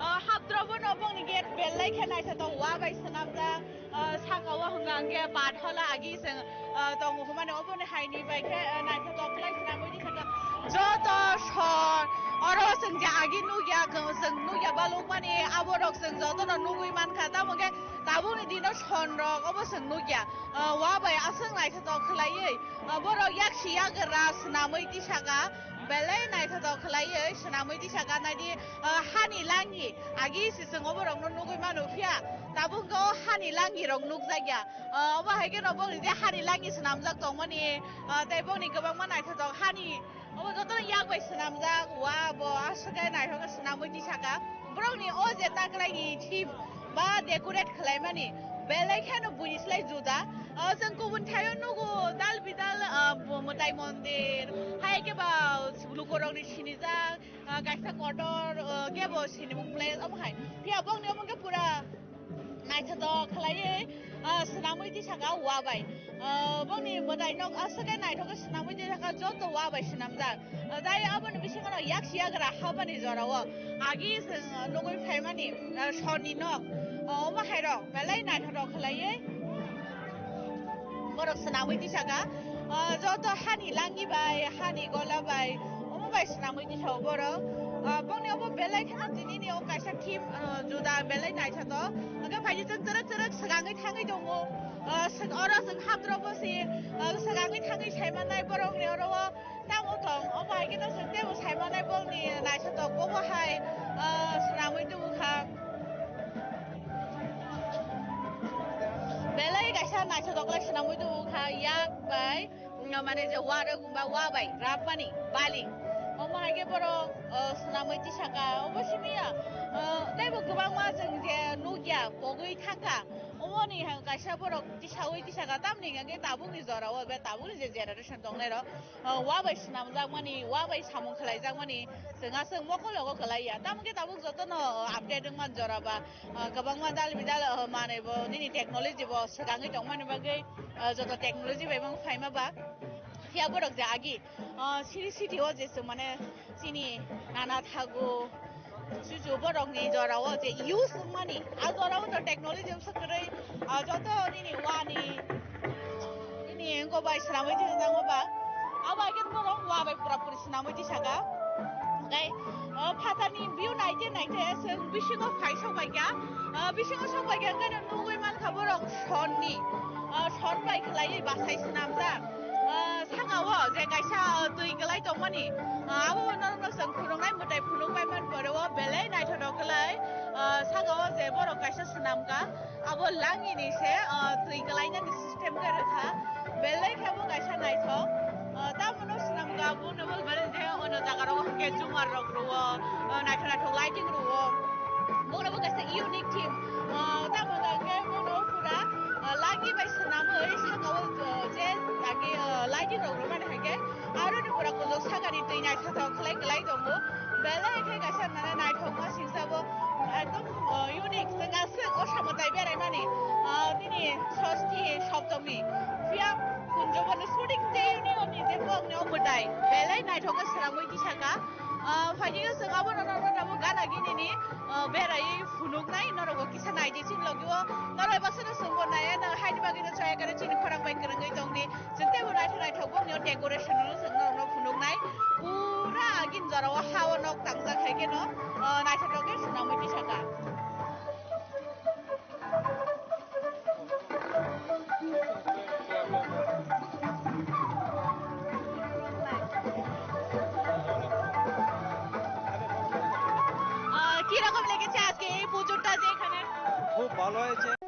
ah, hapdrop no bongni gate belai khe naithotok wa bai swnamjak, ah, saka o hwnka hwnkhe pathola agi chwng, ah, tongo hwnmani oboni haini bai khe, ah, naithotok khlai swnamwi di sakha. Joto sor oro chwng je agi nukya, chwng nukya balukmani aborok chwng jotono nugwi mankha, tamo khe tabukni dino sonrok obo chwng nukya, ah, wa bai aswk naithotok khlaiwi, ah, borok yaksi yagra swnamwi tisaka, belai naithotok khlaiwi swnamwi tisaka, naidi, ah, hani langi agi se chwng oborokno nugwi mano, phiya tabuk o hani langirok nukjakya, ah, obo hai kheno bongni je hani langi swnamjak tongmani, ah, tei bongni kwbangma naithotok hani Obo jotono yak bai swnamjak, wa bo aswk khe naithok khe swnamwi tisaka. Borokni o je taklaini theme ba decorate khlaimani belai kheno buini slai juda. O chwng kubun thaio nugo dal bidal, ah, bo mwtai mondir, hai khe ba lukurokni sinijak, ah, kaisa kotor, ah, khe bo sinimung place omo hai. Phiya bongni omo khe pura Naithotok khlaiwi, ah, swnamwi tisaka wa bai. Ah, bongni mwtai nok aswk khe naithok khe swnamwi tisaka joto wa bai swnamjak. Ah, tei aboni bisingo no yaksi yagra habani jorao agi chwng, ah, nugwi phaimani, ah, sorni nok. Ah, omo hairok belai naithotok khlaiwi borok swnamwi tisaka. Ah, joto hani langi bai, hani gola bai, omo bai swnamwi tisao borok. Ah, bongni obo belai kheno tinini o kaisa theme, ah, juda belai naithotok. Hwnkhe phaidi chwng chwrwk chwrwk swkangwi thangwi tongo. Ah, swk-, oro chwng hapdrobo se, ah, swkangwi thangwi saimanai borokni oro o tamo tong. Obo hai kheno chwng teibo saimanai bongni naithotok bobo hai, ah, swnamwi tubukha. Belai kaisa naithotok khlai swnamwi tubukha yak bai. Mane je wa rok ba wa bai rapmani bali. Omo hai khe borok, o, swnamwi tisaka. Obo simi ya, o, teibo kwbangma chwng je nukya pogwi thangkha. Omoni hai kaisa borok tisawi tisaka tamni hwnkhe tabukni jorao be tabukni je generation tongnai rok, o, wa bai swnamjakmani, wa bai samung khlaijakmani chwng aswk mokol rogo kwlaiya. Tamo khe tabuk jotono, o, update wngman jora ba. Ah, kwbangma dal bidal, ah, manwi bo nini technology bo swkangwi tongmani bagwi, ah, joto technology bai mang phaima ba. Phiya borok je agi, ah, city city o je chwng mane chini nana thago, chuchu borokni jorao je use wngmani, a jorao to technology wngsa kwrwi, ah, joto nini wani, nini engko bai swnamwi tongma ba. Abo hai khe borok wa bai pura puri swnamwi tisaka. Tei, o, phatarni view naite naite chwng bisingo phai sok bai kha. O, bisingo sok bai kha, hwnkhe nugwi mankha borok sonni, o, son bai khlaiwi bachai swnamjak. O, saka o je kaisa, o, twi kwlai tongmani, o, abo norokno chwng phunuknai mwtai phunuk pai man pore o belai naithotok kwlai. O, saka o je borok kaisa swnamkha. Abo langini se, ah, twi kwlainani system khe rwkha. Belai khe bo kaisa naithok. Ah, tamoni swnamkha, abono bo belai je ono jaga rogo hwnkhe jumar rok rwo, ah, naithok naithok lighting rwo. Bono bo kaisa unique theme. Ah, tamo hwnkhe bono pura, ah, langi bai swnamwi saka o, ah, je agi, ah, lighting rok rwmani hwnkhe aroni pura kujok sakani twi naithothok khlai kwlai tongo. Belai khe kaisa mane naithokma singsa bo ekdom, ah, unique. Chwng aswk o samo tai beraimani, ah, nini sosti soptomi. Phiya Kunjobon Sporting je union ni je bokni o mwtai belai naithok khe swnamwi tisaka. Ah, phaikhe chwng abono norok abo gana gini ni, ah, beraiwi phunuknai norok kisa naidi chini logi o norok baksa no chwng bo nai ano haini bagwi no chaya kare chini khorang bai kwrwngwi tongdi. Chwng teibo naithok naithok bokni o decoration no chwng norokno phunuknai. Pura agini jorao ha o nok tangjak hai kheno, o, naithotok khe swnamwi tisaka. খুব ভালো হয়েছে।